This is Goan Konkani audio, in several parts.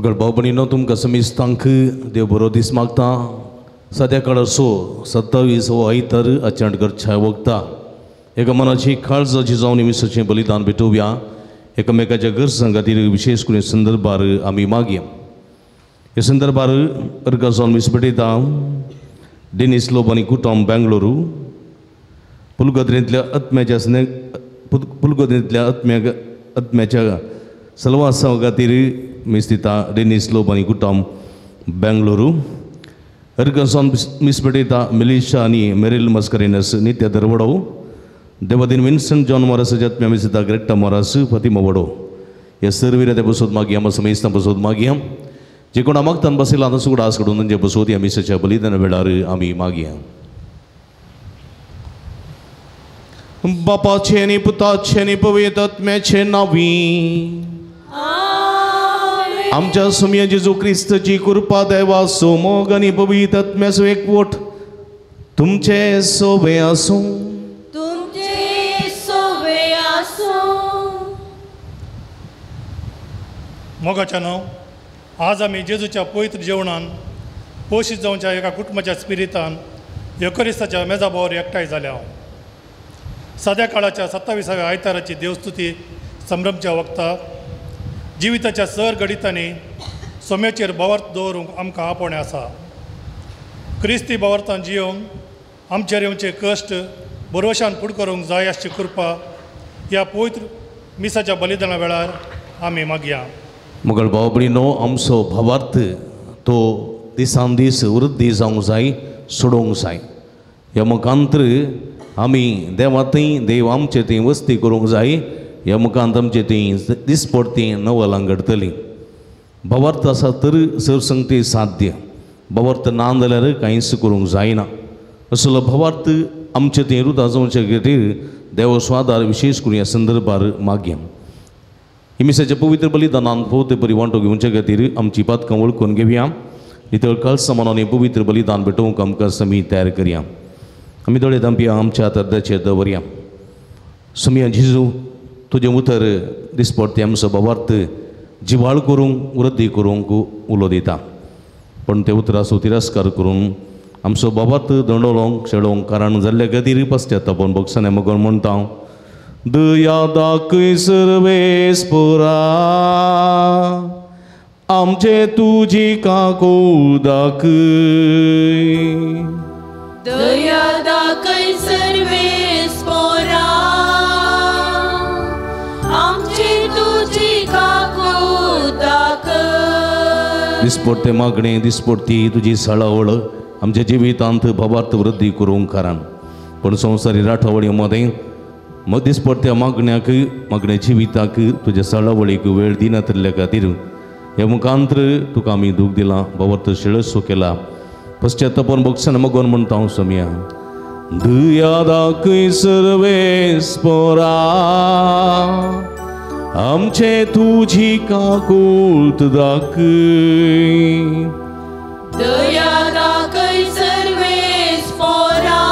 मगर भाव भयणीनो तुमकां समेस्तांक देव बरो दीस मागता. सद्या काळाचो 27 हो आयतार अचानक घरच्या वखता एका मनाची काळजाची जावन मिसाचें बलिदान भेटोवया. एकामेकाच्या गरजां खातीर विशेष करून संदर्भार आमी मागया. ह्या संदर्भार अर्गा जावन मीस भेटयता डेनिस लोब आनी कुटुंब बेंगलोरू, पुलगद्रेंतल्या आत्म्याच्या पुलगद्रेंतल्या आत्म्याच्या सलवासा खातीर मीस दिता डेनिस लोब आनी कुटुंब बेंगलोरू. अर्गा जावन मीस भेटयता मेलिशा आनी मेरील मस्करेनस नित्य दरवडो, देवादीन विन्संट जॉन मोरास आत्म्या मीस दिता ग्रेटा मोरास फतिमा वडो. ह्या सर्वीर ते बसोत मागया, आमकां समेस्तां बसोत मागया. जे कोणा मागतान बसयला आतां सुगडा आस कडून तांचे बसोत ह्या मिसाच्या बलिदाना वेळार आमी मागया. बापाचे आनी पुताचे आनी पवित्र आत्म्याचे नांवी आमच्या सुमया जेजू क्रिस्ताची कृपा देवाचो मोग आनी पवित्र आत्म्याचो एकवट तुमचे सोबे आसूं. तुमचे सोबे आसूं. मोगाच्या नांव आज आमी जेजूच्या पवित्र जेवणान पोशीत जावच्या एका कुटुंबाच्या स्पिरितान योकरिस्ताच्या मेजाभावर एकठांय जाल्या. साद्या काळाच्या 27व्या आयताराची देवस्तुती संभ्रमच्या वखता जिविताच्या सर घडितांनी सोम्याचेर भावार्थ दवरूंक आमकां आपोवणें आसा. क्रिस्ती भावार्थान जियोवन आमचेर येवचे कश्ट भरवशान फुड करूंक जाय आसची कृपा ह्या पवित्र मिसाच्या बलिदाना वेळार आमी मागया. मगर भाव भयणीनो आमचो भावार्थ तो दिसान दीस वृद्धी जावंक जाय, सोडोवंक जाय. ह्या मुखांतर आमी देवा थंय देव आमचे थंय वस्ती करूंक जाय. ह्या मुखांत आमचे थंय दिसपडती नवलां घडटलीं. भावार्थ आसा तर सरसंगती साध्य, भावार्थ ना जाल्यार कांयच करूंक जायना. असलो भावार्थ आमचे थंय रुता जावचे खातीर देवाचो आदार विशेष करून ह्या संदर्भार मागया. मिसाच्या पवित्र बलिदानान पोवते परी वांटो घेवचे खातीर आमची पातकां वळखून घेवया. नितळ काळसा मनान पवित्र बलिदान भेटोवंक आमकां समी तयार करया. आमी दोळे धांपया, आमच्या अर्दाचेर दवरया. समिया जेजू तुजें उतर दिसपडते आमचो भावार्थ जिवाळ करूंक वृद्धी करूंक उलो दिता, पूण ते उतराचो तिरस्कार करून आमचो भावार्थ दंडोलोंक शेळोवंक कारण जाल्ल्या खातीर पश्चातापून भोगसणे मगोन म्हणटा दया दाखय सर्वेस्पोरा आमचे तुजी काकूळ दाखय. दया दाखय सर्वेस्पोरा आमचे तुजी काकूळ दाखय. दिसपडते मागणे दिसपडती तुजी सळावळ आमच्या जिवितांत भावार्थ वृद्धी करूंक कारण, पूण संवसारी राठावळी मदें दिसपडत्या मागण्याक मागण्या जिविताक तुज्या सळावळीक वेळ दिनातिल्ल्या खातीर ह्या मुखांतर तुका आमी दूख दिलां, भावार्थ शिळसो केला. पश्चातापून भोगसण मगोन म्हणटा हांव सोमया दया दाखय सर्वेस्पोरा आमचे तुजी काकूळ दाखय. दया दाखय सर्वेस्पोरा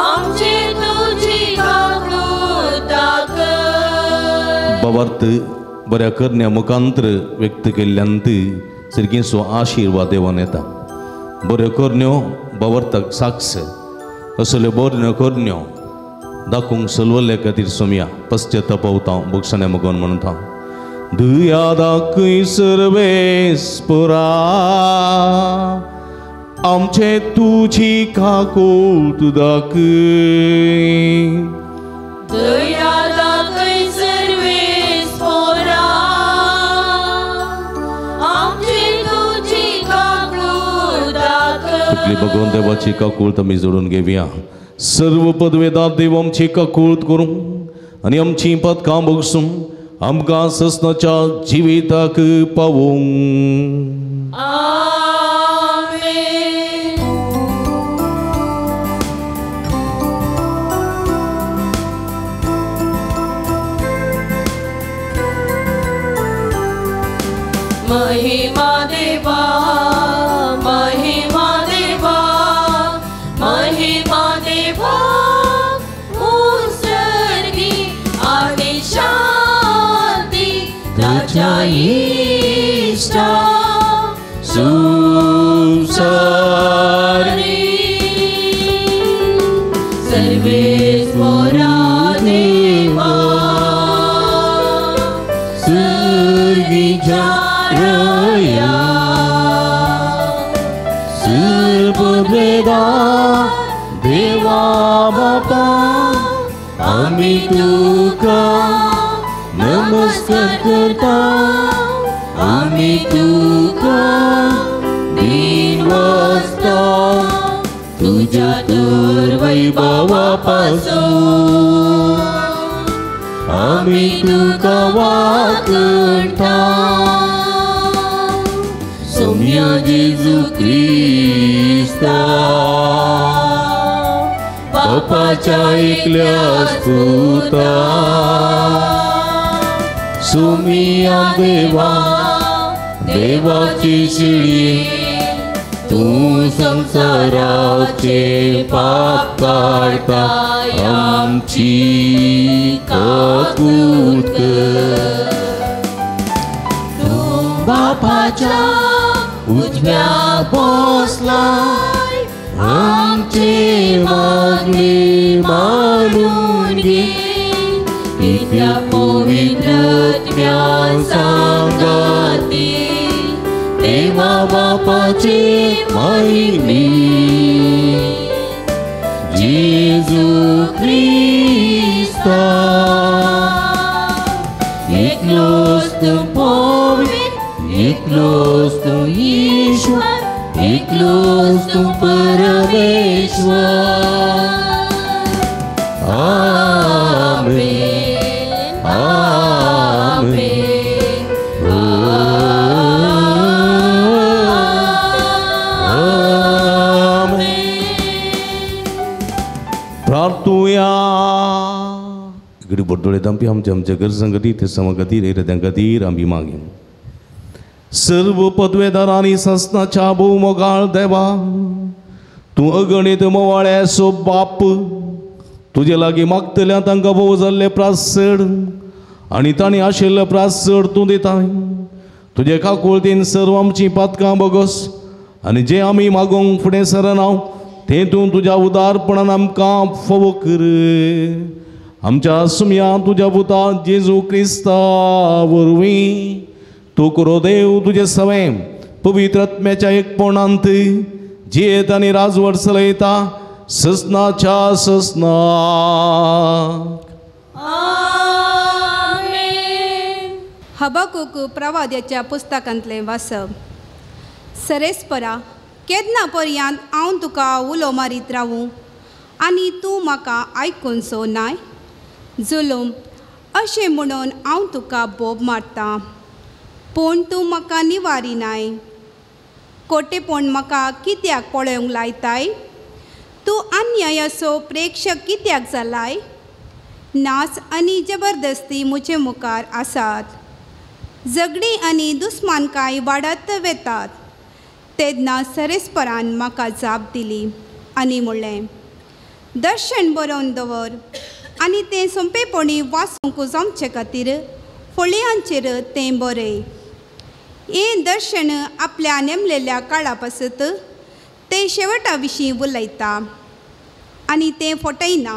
आमचे तुजी काकूळ दाखय. भावार्थ बऱ्या करण्या मुखांतर व्यक्त केल्ल्यान सारकीचो आशिर्वाद देवान येता. बऱ्यो करण्यो भावार्थाक साक्ष असल्यो बऱ्यो करण्यो दाखोवंक सलवल्ल्या खातीर सोमया पश्चातापवता भोगसण्या मगोन म्हणटा दया दाखय सर्वेस्पोरा आमचे तुजी काकूळ दाखय. दया दाखय सर्वेस्पोरा आमचे तुजी काकूळ दाखय. आपली भगवान देवाची काकूळ आमी जोडून घेवया. सर्व पदवेदार देव आमची काकूळ करूं आनी आमची पदकां भोगसूं आमकां ससनाच्या जिविताक पावूं. आमेन. महिमा देवा महिमा देवा महिमा देवा उत्सर्गी आणि शांती. देवाच्या इश्टा सुसारी सर्वेस्पोरा देवा सुर्गीच्या रया सुरपदवेदा देवा बापा आमी तुका नमस्कार करता आमी तुका दिनवासता तुज्या तर वैभवा पासून आमी तुका वाकणता सोम्या जेजू क्रिस्ता बापाच्या एकल्या पुता सुमिया देवा देवाची शिळी तूं संसाराचे पाप काडता आमची काकूत कर तूं बापाच्या उजव्या बसलाय आमचे मागणे मानून घे पित्या पवित्र आत्म्या सांगाती देवा बापाचे महिमे जेजू क्रिस्ता एकलोच तूं पवित्र एकलोच तूं ईश्वर एकलोच तूं परमेश्वर. आमेन आमेन आमेन. प्रार्थुया इकडे बोडोळे दामपी आमच्या आमच्या गरजां खातीर ते समा खातीर इराद्यां खातीर आमी मागीर सर्व पदवेदारांनी ससनाच्या भोवमोगाळ देवा तूं अगणीत मोवाळ्याचो बाप तुजे लागीं मागतल्या तांकां भोव जाल्ले प्रासड आनी तांणी आशिल्ले प्रासड तूं दिताय. तुजे काकुळतीन सर्व आमचीं पातकां बोगस आनी जें आमी मागूंक फुडें सरना तें तूं तुज्या उदारपणान आमकां फावो कर. आमच्या सुमया तुज्या पुता जेजू क्रिस्ता वरवीं तूं करो देव तुजें सवें पवित्र आत्म्याच्या एकपणांत जियेत आनी राजवट चलयता ससनाच्या ससनाक. आमेन. हबकुक प्रवाद्याच्या पुस्तकांतलें वाचप. सरेस्परा केन्ना पर्यंत हांव तुका उलो मारीत रावूं आनी तूं म्हाका आयकून सो नाय? जुलूम अशें म्हणून हांव तुका बोब मारता पूण तूं म्हाका निवारिनाय. कोटेपण म्हाका कित्याक पळोवंक लायताय? तूं अन्यायाचो प्रेक्षक कित्याक जालाय? नाच आनी जबरदस्ती म्हजे मुखार आसात. झगडीं आनी दुस्मानकाय वाडत वेतात. तेन्ना सरेस्परान म्हाका जाप दिली आनी म्हणलें, दर्शन बरोवन दवर आनी तें सोंपेपणी वाचूंक जावचे खातीर फळयांचेर तें बरय. हें दर्शन आपल्या नेमलेल्या काळा पासत तें शेवटा विशीं उलयता आनी तें फटयना.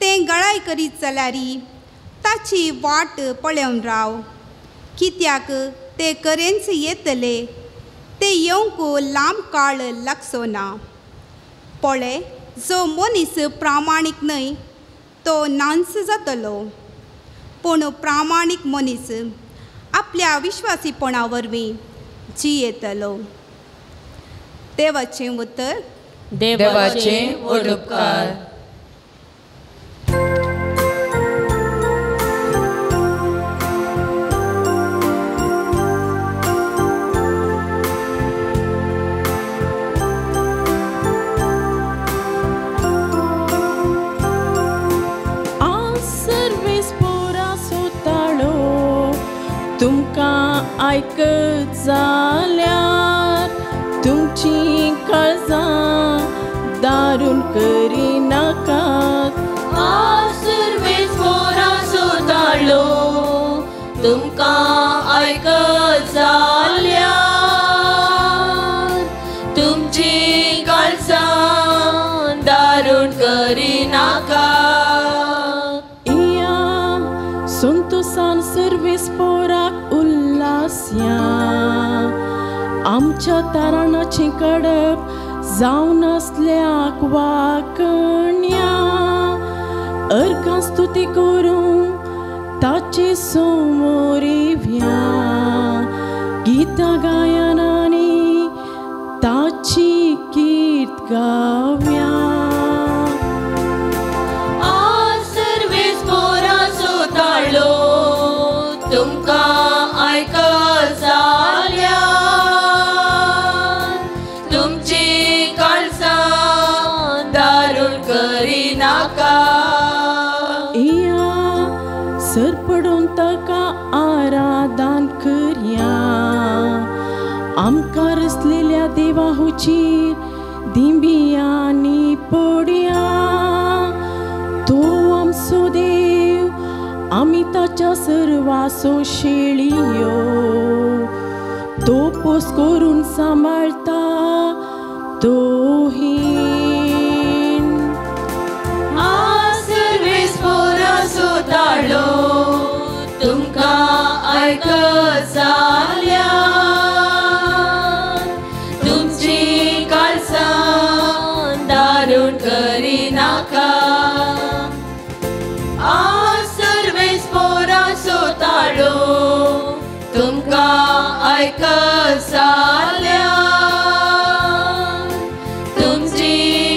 तें गळाय करीत जाल्यार ताची वाट पळोवन राव, कित्याक तें करेंच येतले. तें येवंक लांब काळ लागचो ना. पळय, जो मनीस प्रामाणीक न्हय तो नांच जातलो, पूण प्रामाणीक मनीस आपल्या विश्वासीपणा वरवीं जियेतलो. देवाचें उतर. देवाचें व्हड उपकार. तुमकां आयकत जाल्यार तुमचीं काळजां दारून करिनाकात. आज सुरवेस मोराचो ताळो तुमकां संतोसान सर्वेस पोराक उल्लासया आमच्या तारणाचें कडप जावन आसल्याक वाकण्या अर्गां स्तुती करूं ताचे समोर येवया गीतां गायनांनी ताची कीर्त गावया. आज सर्वेस पोराचो ताळो तुमकां आयकत जाल्यार तुमची काळजां दारूण करिनाका. या सरपडून ताका आराधन करया आमकां रचलेल्या देवाहुचेर दिंबियांनी पडया. तो आमचो देव आमी ताच्या सर्वासो शेळयो तो पोस करून सांबाळता तो हीन. आज सर्वेस पोराचो ताळो तुमकां आयकत जाल्यार तुमची काळजां दारूण करिनाका. आज सर्वेस पोराचो ताळो तुमकां आयकत जाल्यार तुमची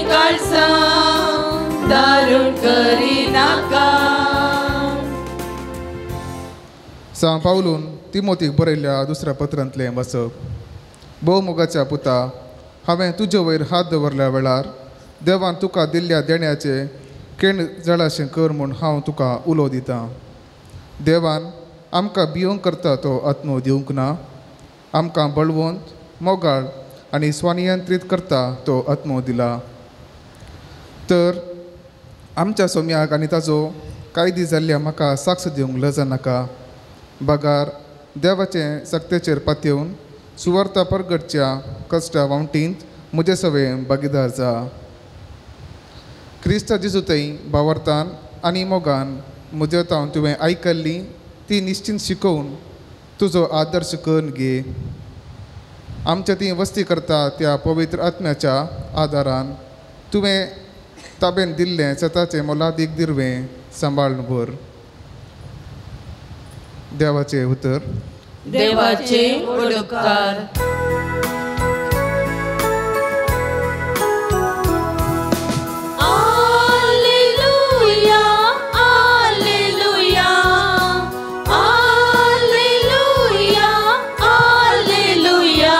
काळजां दारूण करिनाका. सांव पावलून तिमोतीक बरयल्ल्या दुसऱ्या पत्रांतलें वाचप. भोवमोगाच्या पुता, हांवें तुजे वयर हात दवरल्या वेळार देवान तुका दिल्ल्या देण्याचें केण जळाशें कर म्हूण हांव तुका उलो दितां. देवान आमकां भियोंक करता तो आत्मो दिवंक ना, आमकां बळवंत, मोगाळ आनी स्वनियंत्रीत करता तो आत्मो दिला. तर आमच्या सोम्याक आनी ताजो कायदी जाल्ल्या म्हाका साक्ष दिवंक लजा नाका, बगार देवाचे सक्तेचेर पातयेवन सुवार्ता परगटच्या कश्टा वावटींत म्हजे सवें भागीदार जा. क्रिस्ता जेजू थंय भावार्थान आनी मोगान म्हजे तावन तुवें आयकल्ली ती निश्चींत शिकोवन तुजो आदर्श करून घे. आमच्या ती वस्ती करता त्या पवित्र आत्म्याच्या आदारान तुवें ताबेन दिल्लें सताचें मोलादीक दिरवें सांबाळून भर. देवाचें उतर. देवाचे उपकार. Alleluia, alleluia, alleluia, alleluia.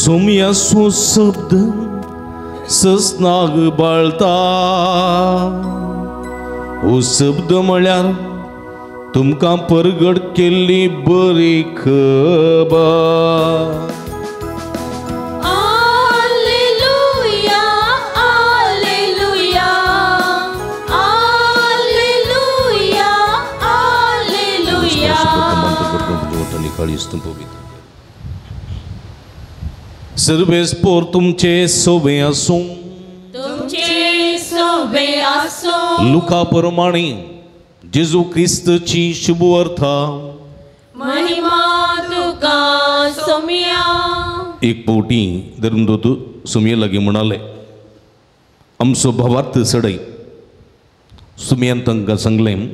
सोम्याचो शब्द ससनाग बाळता. हो शब्द म्हळ्यार तुमकां परगट केल्ली बरी खबर. Alleluia, alleluia, alleluia, alleluia. Sarves पोर तुमचे सोबे आसूं, तुमचे सोबे आसूं. लुका प्रमाणे जेजू क्रिस्तची शुभ अर्था. महिमा तुका सोम्या. एक फावटी धर्मदूत सुमये लागीं म्हणाले, आमचो भावार्थ चडय. सुमयान तांकां सांगलें,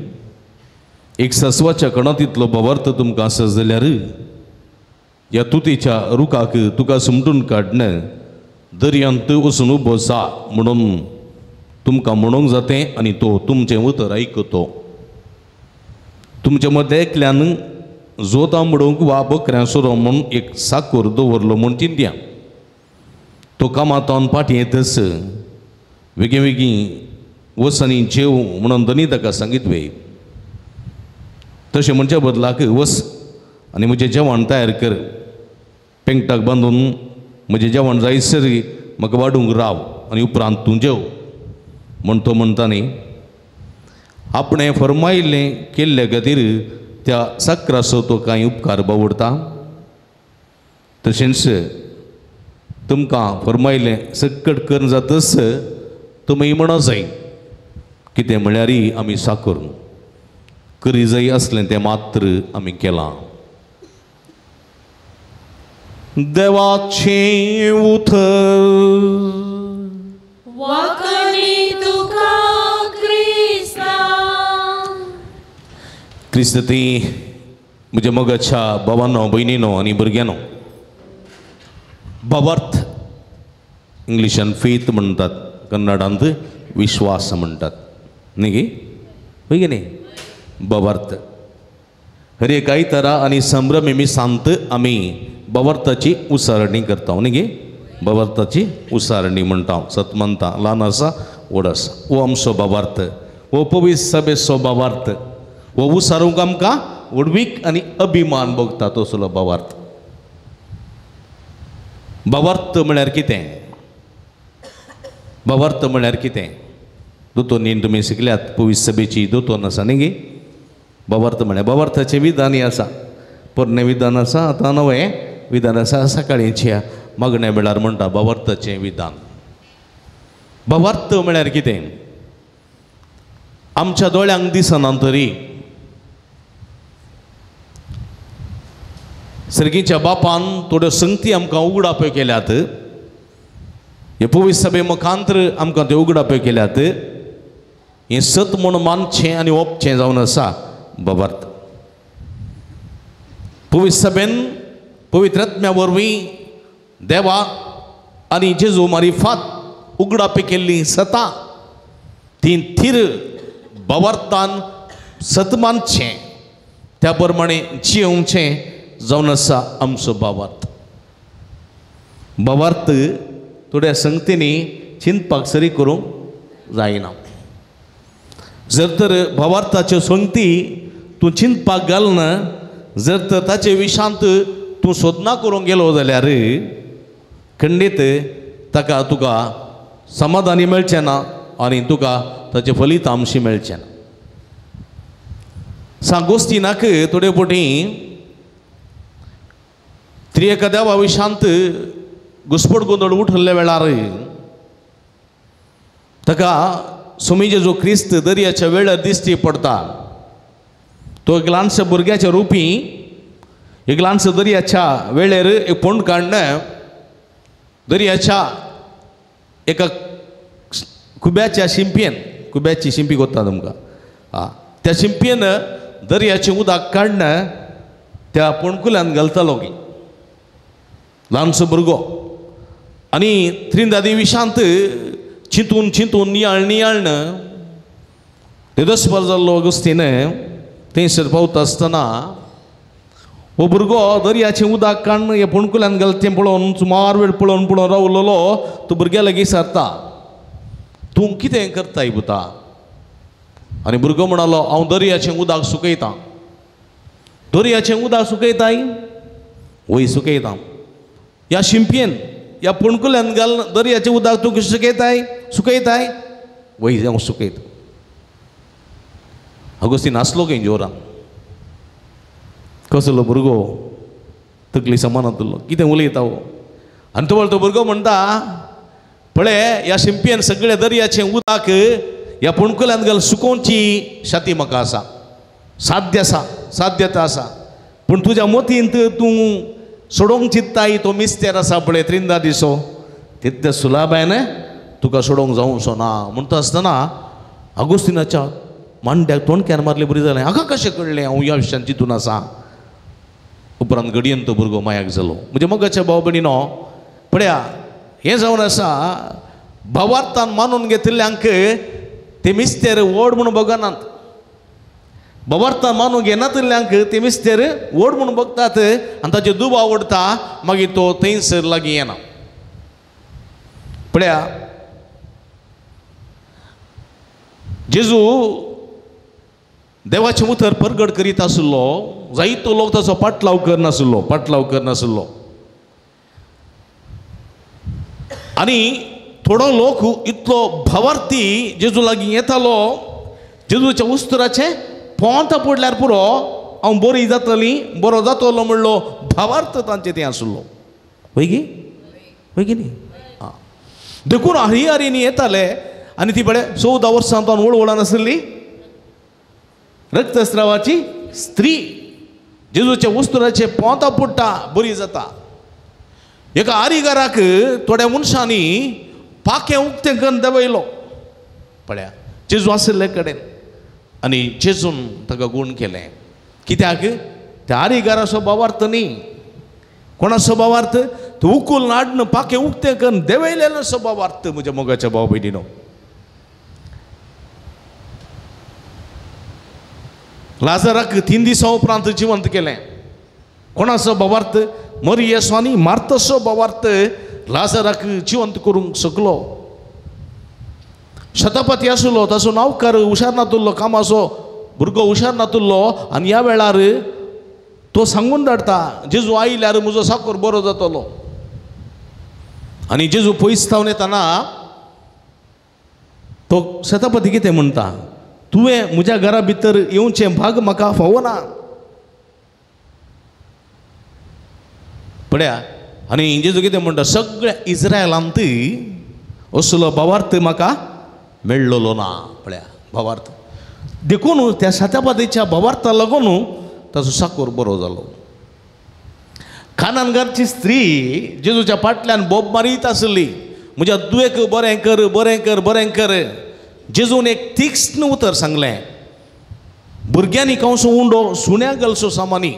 एक ससवाच्या कणातींतलो भावार्थ तुमकां आसा जाल्यार ह्या तुतीच्या रुखाक तुका सुमटून काडन दर्यांत वचून उबो जा म्हणून तुमकां म्हणूंक जातें आनी तो तुमचें उतर आयकतो. तुमच्या मदल्या एकल्यान जोतां म्हणूंक वा बकऱ्यां सोरो म्हूण एक साकूर दवरलो म्हूण चिंतया. तो कामांत फाटीं येतच वेगीं वेगीं वच आनी जेव म्हणून धनी ताका सांगीत वे. तशें म्हणच्या बदलाक वच आनी म्हजें जेवण तयार कर, पेंगटाक बांदून म्हजें जेवण जायसर म्हाका वाडूंक राव आनी उपरांत तूं जेव म्हण तो म्हणटा न्ही. आपणें फरमायिल्लें केल्ले खातीर त्या साकराचो तो कांय उपकार बावडटा. तशेंच तुमकां फरमायिल्लें सकट करून जातच तुमी म्हणा जाय कितें म्हळ्यार आमी साकर. करी जाय आसलें तें मात्र आमी केलां. देवाचें उतर वाकणी तुका क्रिस्ता. क्रिस्त ती म्हज्या मोगाच्या भावानो भयणीनो आनी भुरग्यांनो, भावार्थ इंग्लिशान फेथ म्हणटात, कन्नडांत विश्वास म्हणटात न्ही गी, हय की न्ही? भावार्थ हर एक आयतारा आनी संभ्रमी मिसांत आमी भावार्थाची उसारणी करता न्ही गे, भावार्थाची उसारणी म्हणटा, सत म्हणटा, ल्हान आसा व्हड आसा. हो आमचो भावार्थ, हो पवित्र सभेचो भावार्थ, हो उसारूंक आमकां व्हडवीक आनी अभिमान भोगता तसलो भावार्थ. भावार्थ म्हळ्यार कितें? भावार्थ म्हळ्यार कितें? दोतोरनीन तुमी शिकल्यात, पवित्र सभेची दोतोर आसा न्ही गे. भावार्थ म्हळ्यार भावार्थाचें विधानय आसा, पोरणें विधान आसा, आतां नवें विधान आसा. सकाळींच्या मागण्या वेळार म्हणटा भावार्थाचें विधान. भावार्थ म्हळ्यार कितें? आमच्या दोळ्यांक दिसना तरी सर्गीच्या बापान थोड्यो संगती आमकां उगडाप्यो केल्यात, हे पवित्र सभे मुखांतर आमकां त्यो उगडाप्यो केल्यात. हें सत म्हूण मानचें आनी ओपचें जावन आसा भावार्थ. पवित्र सभेन पवित्र आत्म्या वरवीं देवा आनी जेजू मारिफात उगडापे केल्ली सतां ती थीर भावार्थान सत मानचें, त्या प्रमाणे जियोवचें जावन आसा आमचो भावार्थ. भावार्थ थोड्या संगतींनी चिंतपाक सरी करूंक जायना. जर तर भावार्थाच्यो संगती तूं चिंतपाक घालना, जर तर ताचे विशांत तूं सोदना करूंक गेलो जाल्यार खंडीत ताका तुका समाधानी मेळचें ना आनी तुका ताचें फलितांशी मेळचें ना. सांगोस्तिनाक थोडे फावटी त्रिएका देवा विशांत घुसपट गोंदळ उठिल्ल्या वेळार ताका स्वामी जेजू क्रिस्त दर्याच्या वेळार दिश्टी पडटा. तो एक ल्हानशा भुरग्याच्या रुपी एक ल्हानशा दर्याच्या वेळेर एक फोंड काडून दर्याच्या एका कुब्याच्या शिंपयेन, कुब्याची शिंपी कोत्ता तुमकां, आं, त्या शिंपयेन दर्याचें उदक काडून त्या पोणकुल्यान घालतालो की ल्हानसो भुरगो. आनी त्रिंदादी विशांत चिंतून चिंतून नियाळ नियाळन तेदस्पर जाल्लो अगस्तीन थंयसर पावता आसतना हो भुरगो दर्याचें उदक काडून हे फोंडकुल्यान घालता तें पळोवन सुमार वेळ पळोवन पळोवन रावलेलो. तो भुरग्या लागीं सरता, तूं कितें करताय पुता? आनी भुरगो म्हणालो, हांव दर्याचें उदक सुकयतां. दर्याचें उदक सुकयताय? वय सुकयतां. ह्या शिंपयेन ह्या फोंडकुल्यान घाल दर्याचें उदक तूं कशें सुकयताय? सुकयताय? वय हांव सुकयतां. अगस्तीन आसलो खंय जोरान, कसलो भुरगो तकली समान आसलो, कितें उलयता हो. आनी तो भुरगो म्हणटा, पळय ह्या शिंपयेन सगळ्या दर्याचें उदक ह्या फोंडकुल्यान घाल सुकोवची शाती म्हाका आसा, साध्य आसा, साध्यता आसा. पूण तुज्या मोतींत तूं सोडोवंक चित्ताय तो मिस्तेर आसा पळय त्रिंदा दिसो, तितले सुलाबायन तुका सोडोवंक जावचो ना. म्हणटा आसतना अगोस्तिनाच्या मांड्याक तोंडक्यान मारले बरी जालें. हाका कशें कळ्ळें हांव ह्या विशयान चिंतून आसा? उपरांत घडयेन तो भुरगो मायाक जालो. म्हणजे मोगाच्या भाव भयणीनो, पळया हें जावन आसा भावार्थान मानून घेतिल्ल्यांक ते मिस्तेर व्हड म्हूण बगनात, भावार्थान मानून घेनातिल्ल्यांक ते मिस्तेर व्हड म्हूण बगतात आनी ताचे दुबाव ओडटा, मागीर तो थंयसर लागीं येना. पळया जेजू देवाचें उतर परगट करीत आशिल्लो, जायतो लोक ताचो पाटलाव करनाशिल्लो, पाटलाव करनाशिल्लो. आनी थोडो लोक इतलो भावार्थी जेजू लागीं येतालो, जेजूच्या उस्तराचें पोंतां पडल्यार पुरो हांव बरी जातली, बरो जातलो म्हणलो भावार्थ तांचे तें आशिल्लो. हय गी? हय की न्ही? आं, देखून हरिहरींनी येताले आनी ती पळय 14 वर्सां तो वळवळान आशिल्ली रक्तस्रावाची स्त्री जेजूच्या वस्तुराचे पोंता पुट्टा बरी जाता. एका आरिगाराक थोड्या मनशांनी पाखें उक्तें करून देवयलो पळया जेजू आशिल्ले कडेन आनी जेजून ताका गूण केलें. कित्याक त्या आरिगाराचो भावार्थ न्ही, कोणाचो भावार्थ? तो उकुल नाडन पाखें उक्तें करून देवयलेलो भावार्थ. म्हज्या मोगाच्या भाव भयणीनो, लाजराक 3 दिसां उपरांत जिवंत केलें. कोणाचो भावार्थ? मरियेचो आनी मार्ताचो भावार्थ लाजराक जिवंत करूंक शकलो. शतपती आसलो ताचो नावकार हुशार नातुल्लो, कामाचो भुरगो हुशार नातुल्लो आनी ह्या वेळार तो सांगून धाडटा जेजू आयल्यार म्हजो साकोर बरो जातलो. आनी जेजू पयस थावन येतना तो शतपती कितें म्हणटा, तुवें म्हज्या घरा भितर येवचें भाग म्हाका फावना. पळया आनी जेजू कितें म्हणटा, सगळ्या इस्रायलांत असलो भावार्थ म्हाका मेळ्ळलो ना. पळया भावार्थ देखून त्या शतपतीच्या भावार्था लागून ताचो साकोर बरो जालो. कानानगारची स्त्री जेजूच्या फाटल्यान बोब मारीत आसली, म्हज्या दुयेक बरें कर, बरें कर, बरें कर. जेजून एक तीक्ष्ण उतर सांगलें, भुरग्यांनी कंसो उंडो सुण्या घालचो सामानी.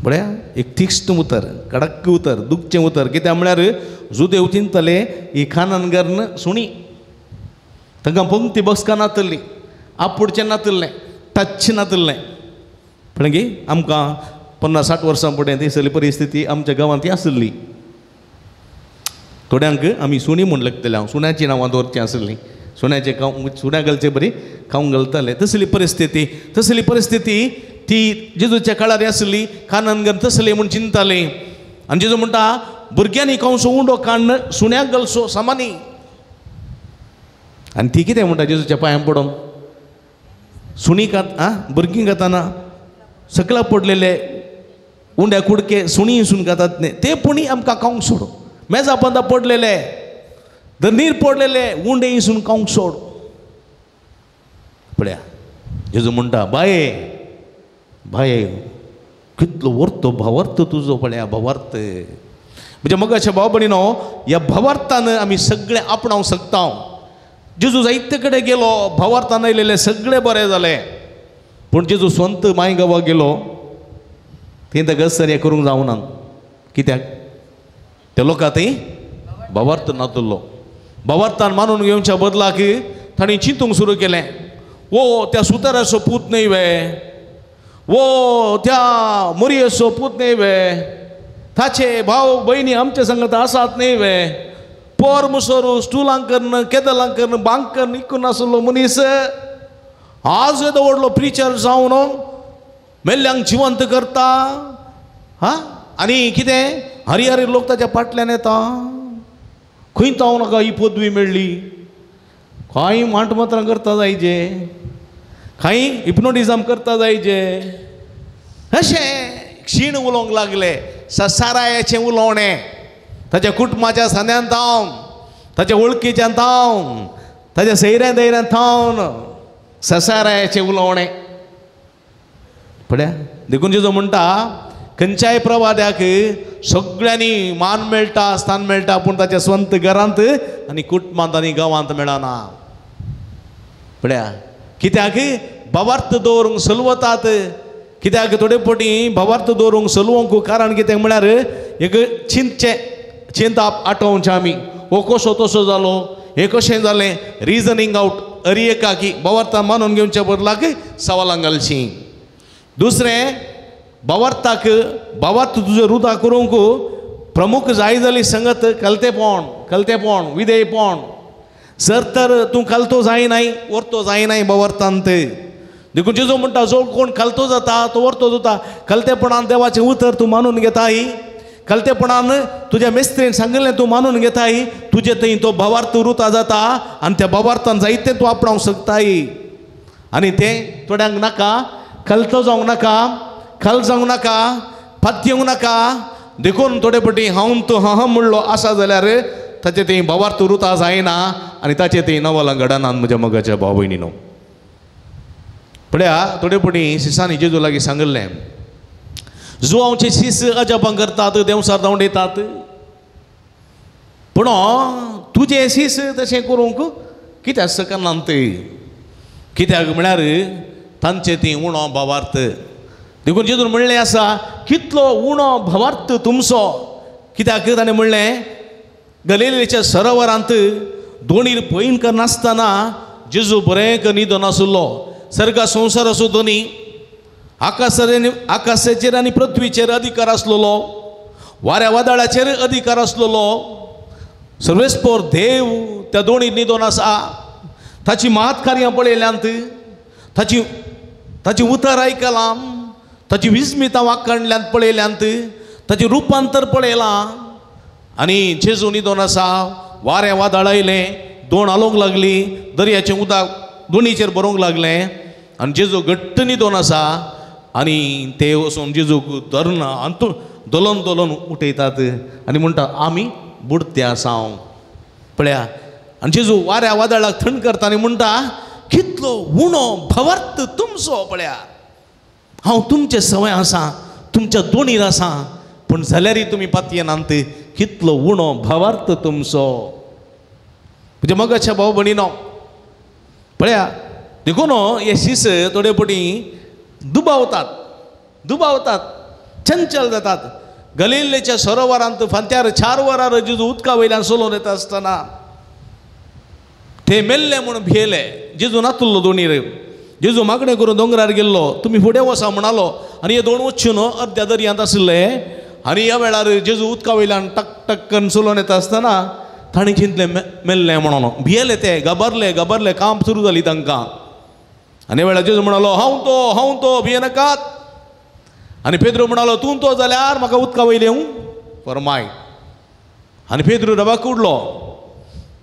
पळया एक तीक्ष्ण उतर, कडक उतर, दुखचें उतर. कित्याक म्हळ्यार जुदेव चिंतले ही खानानगरन सुणी, तांकां पंक्ती बसका नातल्ली, आपुडचें नातल्लें, टच नातल्लें. पळय आमकां 50-60 वर्सां फुडें थंयसरली परिस्थिती आमच्या गांवांत ती आसली. थोड्यांक आमी सुणी म्हूण लागतले, हांव सुण्याचीं नांवां दवरचीं आसलीं, सुण्याचें खावंक सुण्या घालचे बरी खावंक घालताले. तसली परिस्थिती, तसली परिस्थिती ती जेजूच्या काळार आसली. काननगन तसली म्हूण चिंताली. आनी जेजू म्हणटा भुरग्यांनी कंसो उंडो काडून सुण्याक घालचो सामानी. आनी ती कितें म्हणटा जेजूच्या पांयां पडोन, सुणी खात आं भुरगीं खाताना सकला पडलेले उंड्या कुडके सुणी सून खातात न्ही, ते पुणी आमकां खावंक सोड. मेजा पंदा पडलेले धरणीर पडलेले उंडे इसून खावंक सोड. पळया जेजू म्हणटा बाये बाये कितलो वर्तो भावार्थ तुजो. पळया भावार्थ म्हणजे मगाच्या भाव भयणीनो, ह्या भावार्थान आमी सगळें आपणावंक शकता. जेजू जायते कडेन गेलो, भावार्थान आयलेले सगळे बरे जाले. पूण जेजू स्वंत माय गांवाक गेलो थंय ताका सर करूंक जावना. कित्याक? त्या लोकां थंय भावार्थ नातुल्लो. भावार्थान मानून घेवच्या बदलाक तांणी चिंतूंक सुरू केलें, वो त्या सुताराचो पूत न्हय वे, वो त्या मोरयेचो पूत न्हय वे, ताचे भाव भयणी आमचे संगत आसात न्हय वे, पोर मुसोर स्टुलां करून केदलां करून बांक करून इकून आसलो मनीस आज येदो व्हडलो प्रिचर जावन मेल्ल्यांक जिवंत करता. हा आनी कितें हरी हरी लोक ताच्या फाटल्यान येता. खंय ताव नाका ही पदवी मेळ्ळी, कांय मांटमात्रां करता जायचे, कांय हिप्नोटिजम करता जायचे, अशें क्षीण उलोवंक लागले. ससारायाचें उलोवणें ताच्या कुटुंबाच्या सांद्यान थावन, ताच्या वळखीच्यान थावन, ताच्या सैऱ्यान दैऱ्यान थावन ससारायाचें उलोवणें. पळया देखून जेजू म्हणटा खंयच्याय प्रवाद्याक सगळ्यांनी मान मेळटा, स्थान मेळटा, पूण ताच्या स्वंत घरांत आनी कुटुंबांत आनी गांवांत मेळना. पळया कित्याक भावार्थ दवरूंक सलवतात. कित्याक थोडे फावटी भावार्थ दवरूंक सलवंक कारण कितें म्हळ्यार एक चिंतचें चिंताप आठोवचें आमी, हो कसो तसो जालो, हें कशें जालें, रिजनींग आवट अरी एकाकी भावार्थान मानून घेवच्या बदलाक सवालां घालचीं. दुसरें भावार्थाक भावार्थ तुजो रुदा करूंक प्रमुख जाय जाली संगत कलतेपण, कलतेपण विधेयपण. सर तर तूं कलतो जायनाय, वर्तो जायनाय भावार्थांत. देखून जेजू म्हणटा जो कोण कलतो जाता तो वर्तो जाता. कलतेपणान देवाचें उतर तूं मानून घेताय, कलतेपणान तुज्या मेस्त्रीन सांगिल्लें तूं मानून घेताय, तुजे थंय तो भावार्थ रुता जाता आनी त्या भावार्थान जायतें तूं आपणावंक शकताय. आनी तें थोड्यांक नाका, कलतो जावंक नाका, खल जावंक नाका, पातयेवंक नाका. देखून थोडे फावटी हांव तूं हां म्हणलो आसा जाल्यार ताचें थंय भावार्थ रुता जायना आनी ताचें थंय नवलां घडना. म्हज्या मोगाच्या भाव भयणीनो, पळया थोडे पटी शिसांनी जेजू लागीं सांगिल्लें, जुवांवचे शीस अजापां करतात, देंवसार धांवडयतात, पूण तुजे शीस तशें करूंक कित्याक शकनात? कित्याक म्हळ्यार तांचे ती उणो भावार्थ. देखून जेजून म्हणलें आसा, कितलो उणो भावार्थ तुमचो. कित्याक ताणें म्हणलें, गलिलेच्या सरोवरांत दोणीर पयण करनासतना जेजू बरें न्हिदोन आशिल्लो. सर्गा संवसार असो दोनी आकाशाचेर आनी पृथ्वीचेर अधिकार आसलेलो, वाऱ्या वादळाचेर अधिकार आसलेलो. सर्वेस्पोर देव त्या दोणीर न्हिदोन आसा. ताची महत्कार्यां पळयल्यांत, ताची उतर आयकलां, ताची विस्मितां वाखाणल्यांत पळयल्यांत, ताचें रुपांतर पळयलां. आनी जेजू न्हिदोन आसा, वारें वादळ आयलें, दोण हालोवंक लागली, दर्याचें उदक दोणीचेर भरोवंक लागलें आनी जेजू घट्ट न्हिदोन आसा. आनी ते वचून जेजूक धरून अंतू दोलन दोलन उठयतात आनी म्हणटा, आमी बुडते आसा. पळया, आनी जेजू वाऱ्या वादळाक थंड करता आनी म्हणटा, कितलो उणो भावार्थ तुमचो. पळया, हांव तुमचे सवय आसा, तुमच्या दोणीर आसा, पूण जाल्यारय तुमी पातयेनात. कितलो उणो भावार्थ तुमचो. म्हज्या मोगाच्या भाव भयणीनो, पळया, देखून हे शीस थोडे पटी दुबावतात, दुबावतात, चंचल जातात. गलिलेच्या सरोवरांत फांत्यार 4 वरां जेजू उदका वयल्यान चलोवन येता आसतना ते मेल्ले म्हूण भियेले. जेजू नातुल्लो दोणीर, जेजू मागणें करून दोंगरार गेल्लो, तुमी फुडें वचा म्हणालो. आनी हे दोन वचून अर्द्या दर्यांत आशिल्ले. आनी ह्या वेळार जेजू उदका वयल्यान टक टक करून चलोवन येता आसतना ताणें चिंतलें मेल्लें म्हणून भियेले ते, घाबरले घाबरले, काम सुरू जाली तांकां. आनी वेळार जेजू म्हणालो, हांव तो, हांव तो, भियेनाकात. आनी पेद्रू म्हणालो, तूं तो जाल्यार म्हाका उदका वयलें फरमाय. आनी पेद्रू रबाक उडलो.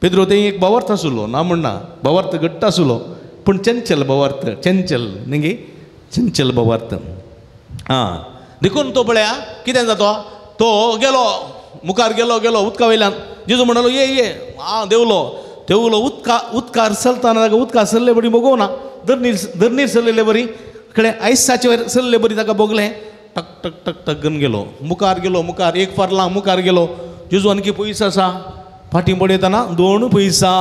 पेद्रू तें एक भावार्थ आशिल्लो, ना म्हणना, भावार्थ घट्ट आशिल्लो, पूण चंचल भावार्थ, चंचल न्ही, चंचल भावार्थ. आं, देखून तो पळया कितें जाता, तो गेलो मुखार, गेलो गेलो उदका वयल्यान. जेजू म्हणालो, ये ये. आं, देंवलो देंवलो उदका उदकार चलतना ताका उदकार सरले बरी भोगोना, धरणीर धरणीर सरलेले बरी, कळ्ळें, आयसाचे वयर सरले बरी ताका भोगलें. टक टक टक टक घेवन गेलो मुखार, गेलो मुखार, एक फारलां मुखार गेलो. जेजू आणखी पयस आसा, फाटीं पळयतना दोन पयसा,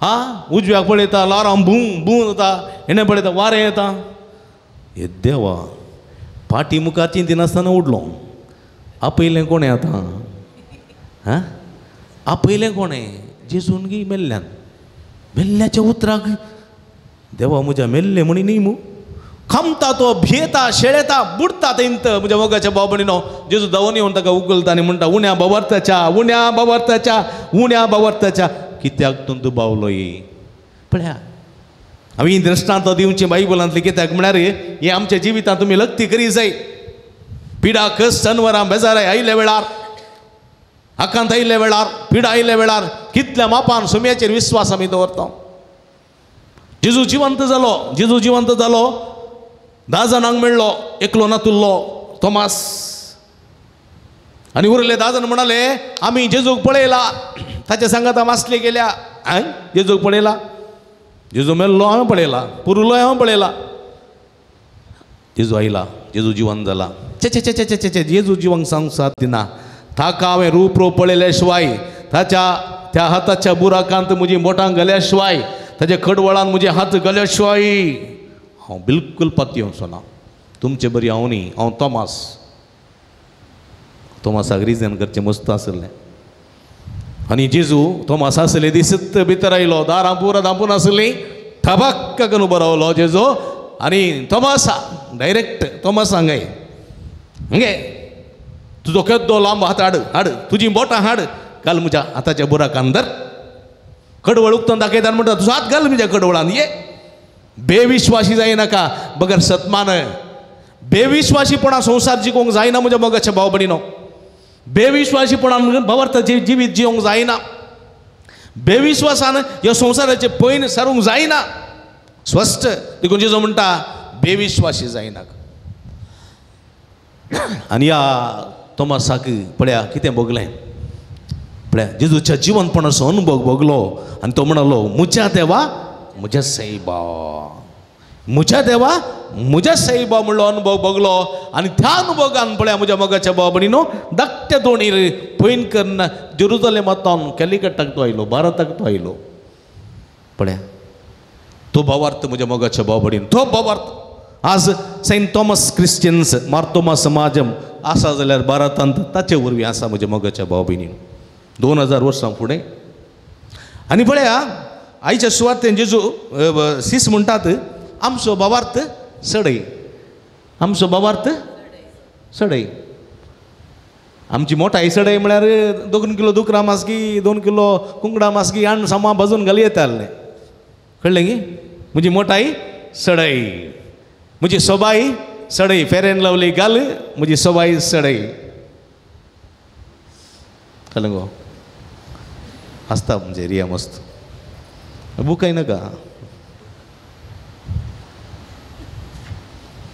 आं, उजव्याक पळयता ल्हारां बूं बूं जाता, हेणें पळयता वारें येता. हे देवा, फाटीं मुखार चिंतिनासतना उडलो. आपयलें कोणें आतां? आं, आपयलें कोणें? जेजून गी मेल्ल्यान, मेल्ल्याच्या उतराक देवा म्हज्या मेल्लें म्हणी न्ही मू. खामता तो, भियेता, शेळेता, बुडटा थंयत. म्हज्या मोगाच्या भाव भयणीनो, जेजू धांवून येवन ताका उगलता आनी म्हणटा, उण्या भावार्थाच्या, उण्या भावार्थाच्या, उण्या भावार्थाच्या, कित्याक तूं दुबावलो? पळया, आमी दृश्टांत दिवचें बायबलांतलें, कित्याक म्हळ्यार हें आमच्या जिवितांत तुमी लक्ती करी जाय. पिडा कस जनवरां बेजाराय आयिल्ल्या वेळार, आकांत आयिल्ल्या वेळार, पिडा आयिल्ल्या वेळार कितल्या मापान सुम्याचेर विस्वास आमी दवरता. जेजू जिवंत जालो, जेजू जिवंत जालो, 10 जाणांक मेळ्ळो, एकलो नातुल्लो तोमास. आनी उरले 10 जाण म्हणाले, आमी जेजूक पळयला, ताच्या सांगाता मासले गेल्या. हांवें जेजूक पळयला, जेजू मेल्लो हांवें पळयला, पुरुलो हांवें पळयला. जेजू आयला, जेजू जिवंत जाला. चे चे चे चे चे, जेजू जिवंक सांगूंक साथ दिना. ताका हांवें रूप रूप पळयल्या शिवाय, ताच्या त्या हाताच्या बुराकांत म्हजी बोटां घाल्या शिवाय, ताच्या कडवळान म्हजे हात घाल्या शिवाय हांव बिलकूल पातयेवचो ना. तुमचे बरी हांव न्ही, हांव तोमास. तोमासाक रिजन करचें मस्त आसलें. आनी जेजू तोमास आसले दिसत भितर आयलो, दारां पुरां धांपून आसलीं, ठबाक्क करून उबो रावलो जेजू. आनी तोमासा डायरेक्ट तोमास हांगाय, हांगे तुजो केदो लांब हात हाड, हाड तुजी बोटां हाड, घाल म्हज्या हाताच्या बुराकान धर. कडवळ उक्तून दाखयता म्हणटा, तुजो हात घाल म्हज्या कडवळान. ये बेविश्वासी जायनाका बगर सतमान. बेविश्वासीपणा संवसार जिखूंक जायना म्हज्या मोगाच्या भाव भयणीनो. बेविश्वासीपणान भावार्थाचें जिवीत जिवंक जायना. बेविश्वासान ह्या संवसाराचें पयन सारूंक जायना. स्पश्ट देखून जेजू म्हणटा, बेविश्वासी जायनाका. आनी ह्या तोमासाक पळया कितें भोगलें. पळया जेजूच्या जिवनपणाचो अनुभव भोगलो आनी तो म्हणालो, म्हज्या देवा म्हज्या सायबा. म्हज्या देवा म्हज्या सायबा म्हणलो अनुभव बगलो आनी त्या अनुभवान पळया म्हज्या मोगाच्या भाव भयणीनो धाकट्या दोणीर पयन करून जेरुजलेमांतल्यान कॅलिकटाक तो आयलो, भारताक तो आयलो. पळया तो भावार्थ म्हज्या मोगाच्या भाव भयणीन, तो भावार्थ आज Saint Thomas Christians Marthoma Samaj आसा जाल्यार भारतांत ताचे वरवीं आसा म्हज्या मोगाच्या भाव भयणीन 2000 वर्सां फुडें. आनी पळया आयच्या सुवातेन जेजू सीस म्हणटात आमचो भावार्थ सडय, आमचो भावार्थ सडय. आमची मोठाय सडय म्हळ्यार 2 किलो दुकरां मासकी, 2 किलो कुंकडां मासकी आनी सामा भाजून घाली येतालें, कळ्ळें की? म्हजी मोठाय सडय, म्हजी सोबाय सडय, फेरेन लावली घाल म्हजी सोबाय सडय. कळ्ळें गो? आसता म्हणजे रिया मस्त बुकाय नाका.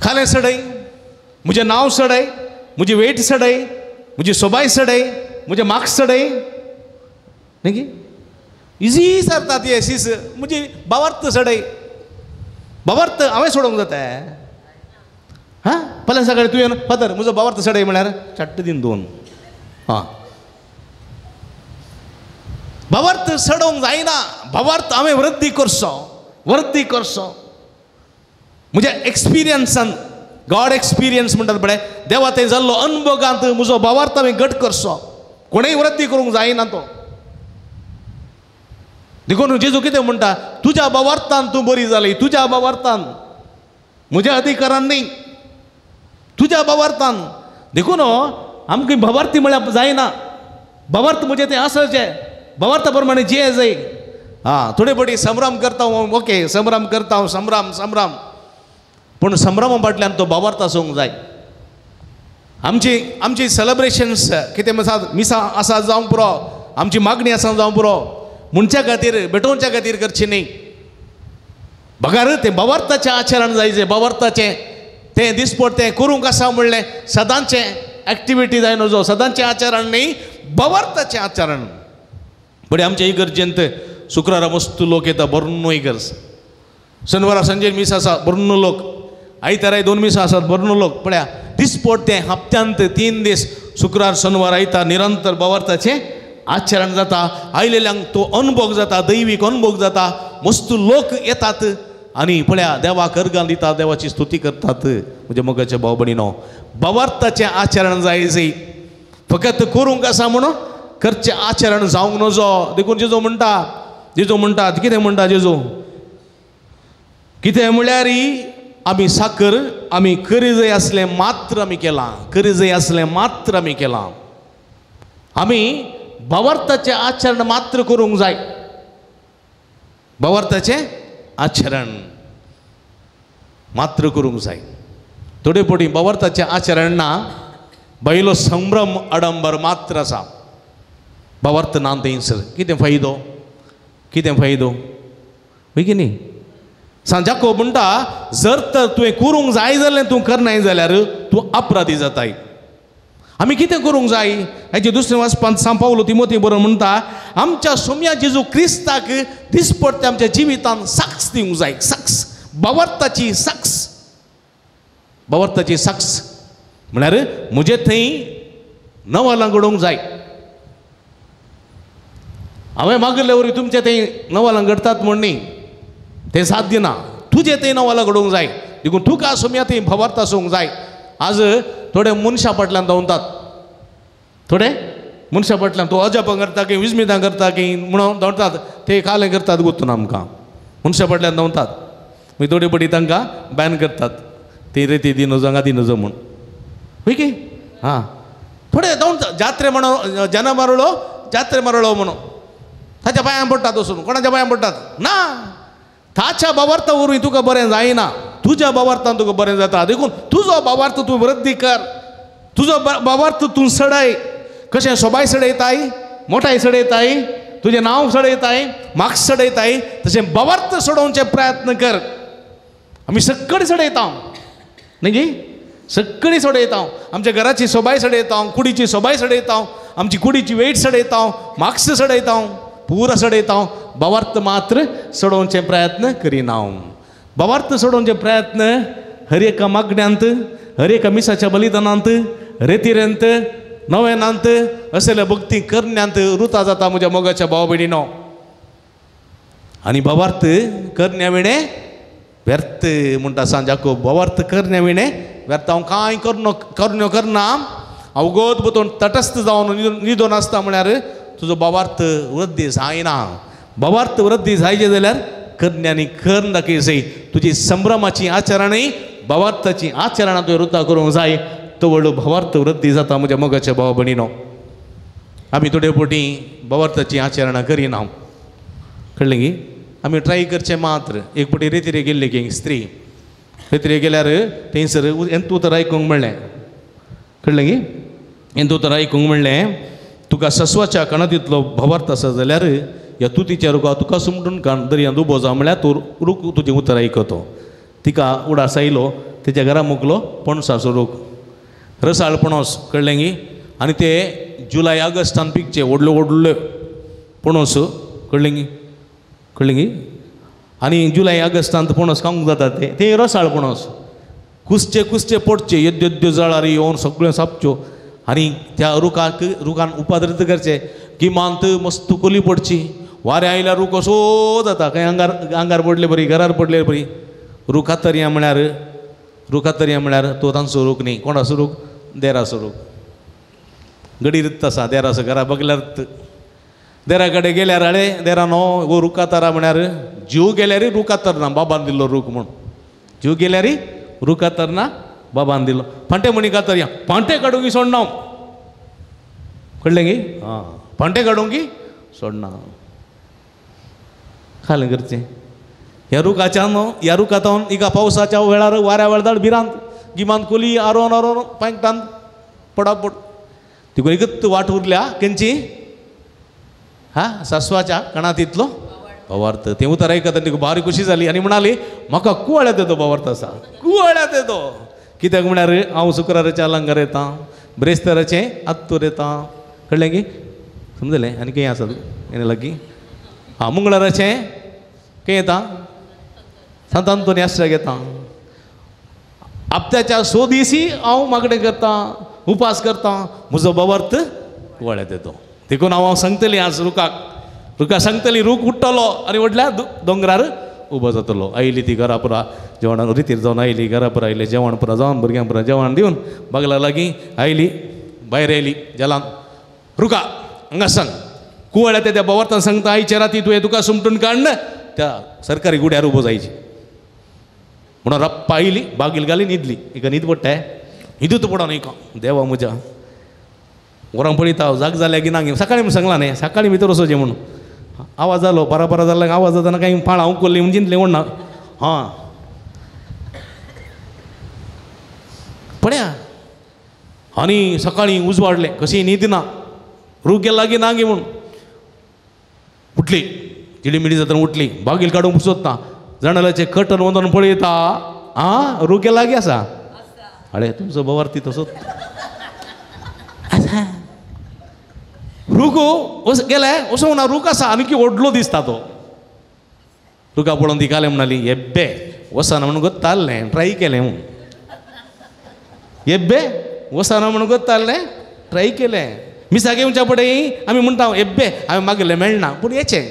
खालें सडय, म्हजें नांव सडय, म्हजी वेट सडय, म्हजी सोबाय सडय, म्हजें मार्क्स सडय, न्ही की इजी सरता ती शीस. म्हजी भावार्थ सडय, भावार्थ हांवें सोडोवंक जाता हां. फाल्यां सकाळीं तुवें फादर म्हजो भावार्थ सडय म्हळ्यार चाट्ट दीन 2. हां, भावार्थ सडोवंक जायना. भावार्थ हांवें वृद्धी करचो, वृद्धी करचो म्हज्या एक्सपिरियन्सान. गॉड एक्सपिरियन्स म्हणटात पळय, देवा थंय जाल्लो अनुभवांत म्हजो भावार्थ हांवें घट करचो. कोणेय वृद्धी करूंक जायना तो. देखून जेजू कितें म्हणटा, तुज्या भावार्थान तूं बरी जाली, तुज्या भावार्थान, म्हज्या अधिकारान न्ही, तुज्या भावार्थान. देखून आमकां भावार्थी म्हळ्यार जायना. भावार्थ म्हजें तें आसचें, भावार्था प्रमाणे जिये जाय. हां, थोडे फावटी संभ्रम करता हांव, ओके संभ्रम करता हांव, संभ्रम संभ्रम, पूण संभ्रमा फाटल्यान तो भावार्थ आसूंक जाय. आमची आमची सेलेब्रेशन्स कितें मिसां आसा जावंक पुरो, आमची मागणी आसा जावंक पुरो, मनशा खातीर भेटोवच्या खातीर करची न्ही. बगार तें भावार्थाचें आचरण जाय, जें भावार्थाचें तें दिसपट तें करूंक आसा म्हणलें सदांचें एक्टिविटी जाय नजो, सदांचें आचरण न्ही, भावार्थाचें आचरण. बरें, आमच्या इगर्जेंत शुक्रारा मस्त लोक येता, भरून इगर्ज. शनिवारा सांजे मीस आसा, भरून लोक. आयताराय 2 मिसां आसात, भरून लोक. पळया दिसपट तें हप्त्यांत 3 दीस शुक्रार शनिवार आयतार निरंतर भावार्थाचें आचरण जाता. आयलेल्यांक तो अनुभव जाता, दैवीक अनुभव जाता. मस्त लोक येतात आनी पळया देवाक अर्गां दितात, देवाची स्तुती करतात. म्हज्या मोगाच्या भाव भयणीनो, भावार्थाचें आचरण जाय जाय, फकत करूंक आसा म्हणून करचें आचरण जावंक नजो. देखून जेजू म्हणटा, जेजू म्हणटा कितें म्हणटा जेजू, कितें म्हळ्यार आमी साकर आमी करी जाय आसलें मात्र आमी केलां, करी जाय आसलें मात्र आमी केलां. आमी भावार्थाचें आचरण मात्र करूंक जाय, भावार्थाचें आचरण मात्र करूंक जाय. थोडे फावटी भावार्थाचें आचरण ना, बायलो संभ्रम आडंबर मात्र आसा, भावार्थ ना थंयसर. कितें फायदो, कितें फायदो हय की न्ही? सांजाको म्हणटा जर तर तुवें करूंक जाय जाल्यार तूं करनाय जाल्यार तूं अपराधी जाताय. आमी कितें करूंक जाय हाचे दुसरें वाचपांत सांव पावलो तिमोती बरोवन म्हणटा आमच्या सोम्या जेजू क्रिस्ताक दिसपडटे आमच्या जिवितान साक्ष दिवंक जाय. साक्ष, भावार्थाची साक्ष, भावार्थाची साक्ष म्हळ्यार म्हजे थंय नवलां घडोवंक जाय. हांवें मागिल्ले वरवीं तुमचे थंय नवलां घडटात म्हूण न्ही, तें साध्य ना. तुजें थंय नवलां घडोवंक जाय. देखून तुका सोम्या थंय भावार्थ आसूंक जाय. आज थोडे मनशां फाटल्यान धांवतात, थोडे मनशां फाटल्यान तो अजापां करता की विस्मितां करता की म्हणून धांवतात, ते कालें करतात गुत्तून आमकां मनशां फाटल्यान धांवतात. मागीर थोडे पटी तांकां बॅन करतात, ती रेती दी नजो हांगा दी नजो म्हूण. हय की? हां, थोडे धांवतात जात्रे म्हणून, जना मारलो जात्रे मारलो म्हणून ताच्या पांयां पडटात वचून. कोणाच्या पांयां पडटात ना, ताच्या भावार्था वरवीं तुका बरें जायना, तुज्या भावार्थान तुका बरें जाता. देखून तुजो भावार्थ तूं वृद्धी कर, तुजो भावार्थ तूं सडय. कशें सोबाय सडयताय, मोठाय सडयताय, तुजें नांव सडयताय, मार्क्स सडयताय, तशें भावार्थ सडोवचे प्रयत्न कर. आमी सगळीं सडयता न्ही, सगळीं सडयता. आमच्या घराची सोबाय सडयता, कुडीची सोबाय सडयता, आमची कुडीची वेट सडयता, मार्क्स सडयता, पुरा सडयता. भावार्थ मात्र सडोवचे प्रयत्न करिना. भावार्थ सोडोवचे प्रयत्न हर एका मागण्यांत, हर एका मिसाच्या बलिदानांत, रेतिरेंत, नव्यानांत असल्या भक्ती करण्यांत रुता जाता म्हज्या मोगाच्या भाव भयणीनो. आनी भावार्थ करण्या विणें व्यर्थ म्हणटा सांत जाकोब. भावार्थ करण्या विणें व्यर्थ. हांव कांय करण्यो करना, हांव गोत बतोवन तटस्थ जावन न्हिदोन आसता म्हळ्यार तुजो भावार्थ वृद्धी जायना. भावार्थ वृद्धी जायचे जाल्यार करण्यांनी कर्ण दाखय जाय. तुजी संभ्रमाची आचरणांय भावार्थाची आचरणां तुवें रुता करूंक जाय. तो व्हडलो भावार्थ वृद्धी जाता म्हज्या मोगाच्या भाव भयणीनो. आमी थोडे फावटी भावार्थाची आचरणां करिना, कळ्ळें की? आमी ट्राय करचें मात्र. एक फावटी रेतिरे गेल्ली की स्त्री, रेतिरे गेल्यार थंयसर हें उतर आयकूंक मेळ्ळें, कळ्ळें की? हें उतर आयकूंक मेळ्ळें, तुका सस्वाच्या कणातींतलो भावार्थ आसा जाल्यार ह्या तुतीच्या रुखा तुका सुमटून काण दर्यांत उबो जा म्हळ्यार तूं रूख तुजें उतर आयकतो. तिका उडास आयलो, तेच्या घरा मोकलो पणसाचो रूख, रसाळ पणस, कळ्ळें की? आनी ते जुलय ऑगस्टान पिकचे व्हडले व्हडले पणस, कळ्ळें की? कळ्ळें की? आनी जुलय ऑगस्टांत पणस खावंक जाता ते, ते रसाळ पणस कुसचे कुसचे पडचे, येद्यो येद्यो जळार येवन सगळ्यो सापच्यो. आनी त्या रुखाक रुखान उपाद्रित करचे, गिमांत मस्त कोली पडची, वारें आयल्यार रूख असो जाता, खंय आंगार आंगार पडले बरी, घरार पडले बरी. रुखातरयां म्हळ्यार, रुखातरयां म्हळ्यार तो तांचो रूख न्ही, कोणाचो रूख? देराचो रूख. गडीर आसा देराचो घरा बगल्यार, देरा कडेन गेल्यार हाडे देरा न्हो हो रुखातारा म्हळ्यार जीव गेल्यार रुखातर ना बाबान दिल्लो रूख म्हूण, जीव गेल्यार रुखातर ना बाबान दिल्लो. फांटे म्हणी कातरया, फांटे काडूंक सोडना, कळ्ळें की? आं, फांटे काडूंक सोडना. खालें करचें ह्या रुखाच्या न्हू, ह्या रुखांत हिका पावसाच्या वेळार वाऱ्या वेळार भिरांत, गिमांत कोली आरोवन आरोवन पांयटान पडापड. तिका एकच वाट उरल्या खंयची? हा, सासवाच्या कणातींतलो भावार्थ. तें उतर आयकता तिका भारी खुशी जाली आनी म्हणाली म्हाका कुवाळ्यांत येतो भावार्थ आसा, कुवाळ्यांत येतो. कित्याक म्हळ्यार हांव शुक्राराचें अलंकार येता, ब्रेस्ताराचें आत्तूर येता, कळ्ळें की? समजलें? आनी कितें आसा हें लागीं? आं, मंगळाराचें खंय येता? सांत आंतोनी आश्राक येता. हप्त्याच्या 100 दिसी हांव मागणें करता, उपास करता, म्हजो भावार्थ कुवाळ्यांत येतो. देखून हांव सांगतली आज रुखाक, रुखा सांगतली रूख उठ्ठलो आनी व्हडल्या दोंगरार उबो जातलो. आयली ती घरा पुरा जेवणान रितीर जावन आयली, घरा पुरा आयली, जेवण पुरा जावन भुरग्यां पुरा जेवण दिवन बागला लागीं आयली, भायर आयली जेलान. रुखा हांगा सांग कुवाळ्या त्या भावार्थान सांगता, आयचे राती तुवें तुका सुमटून काडन त्या सरकारी गुड्यार उबो जायची म्हणून. रप्पा आयली, बागील घाली, न्हिदली. हिका न्हीद पडटा, न्हिदूत पडोन हिका देवा म्हज्या वरां पळयता जाग जाल्या की ना. सकाळीं म्हूण सांगलां न्ही, सकाळीं भितर वचोचें म्हणून. आवाज जालो परा परा जालो, आवाज जातना कांय पाळां उखल्लीं म्हूण चिंतलें म्हणना. हां पळया आनी सकाळीं उजवाडलें, कशी न्हीद ना, रूख गेला लागीं ना गे म्हूण. उठली, तिडीमिडी जातना उठली, बागील काडूंक सोदता, जणालाचें कटन वचून पळयता, आं रूख गेला लागीं आसा. अरे तुमचो भावार्थी तसोच आसा. रूख गेले वचूंक ना, रूख आसा आनी की व्हडलो दिसता तो. रुखा पळोवन ती कालें म्हणाली, येब्बे वचना म्हणून गोत्तालें, ट्राय केलें म्हूण. येब्बे वचना म्हणून गोत्तालें, ट्राय केलें. मिसाक येवच्या फुडें आमी म्हणटा येब्बे हांवें मागलें मेळना, पूण येचें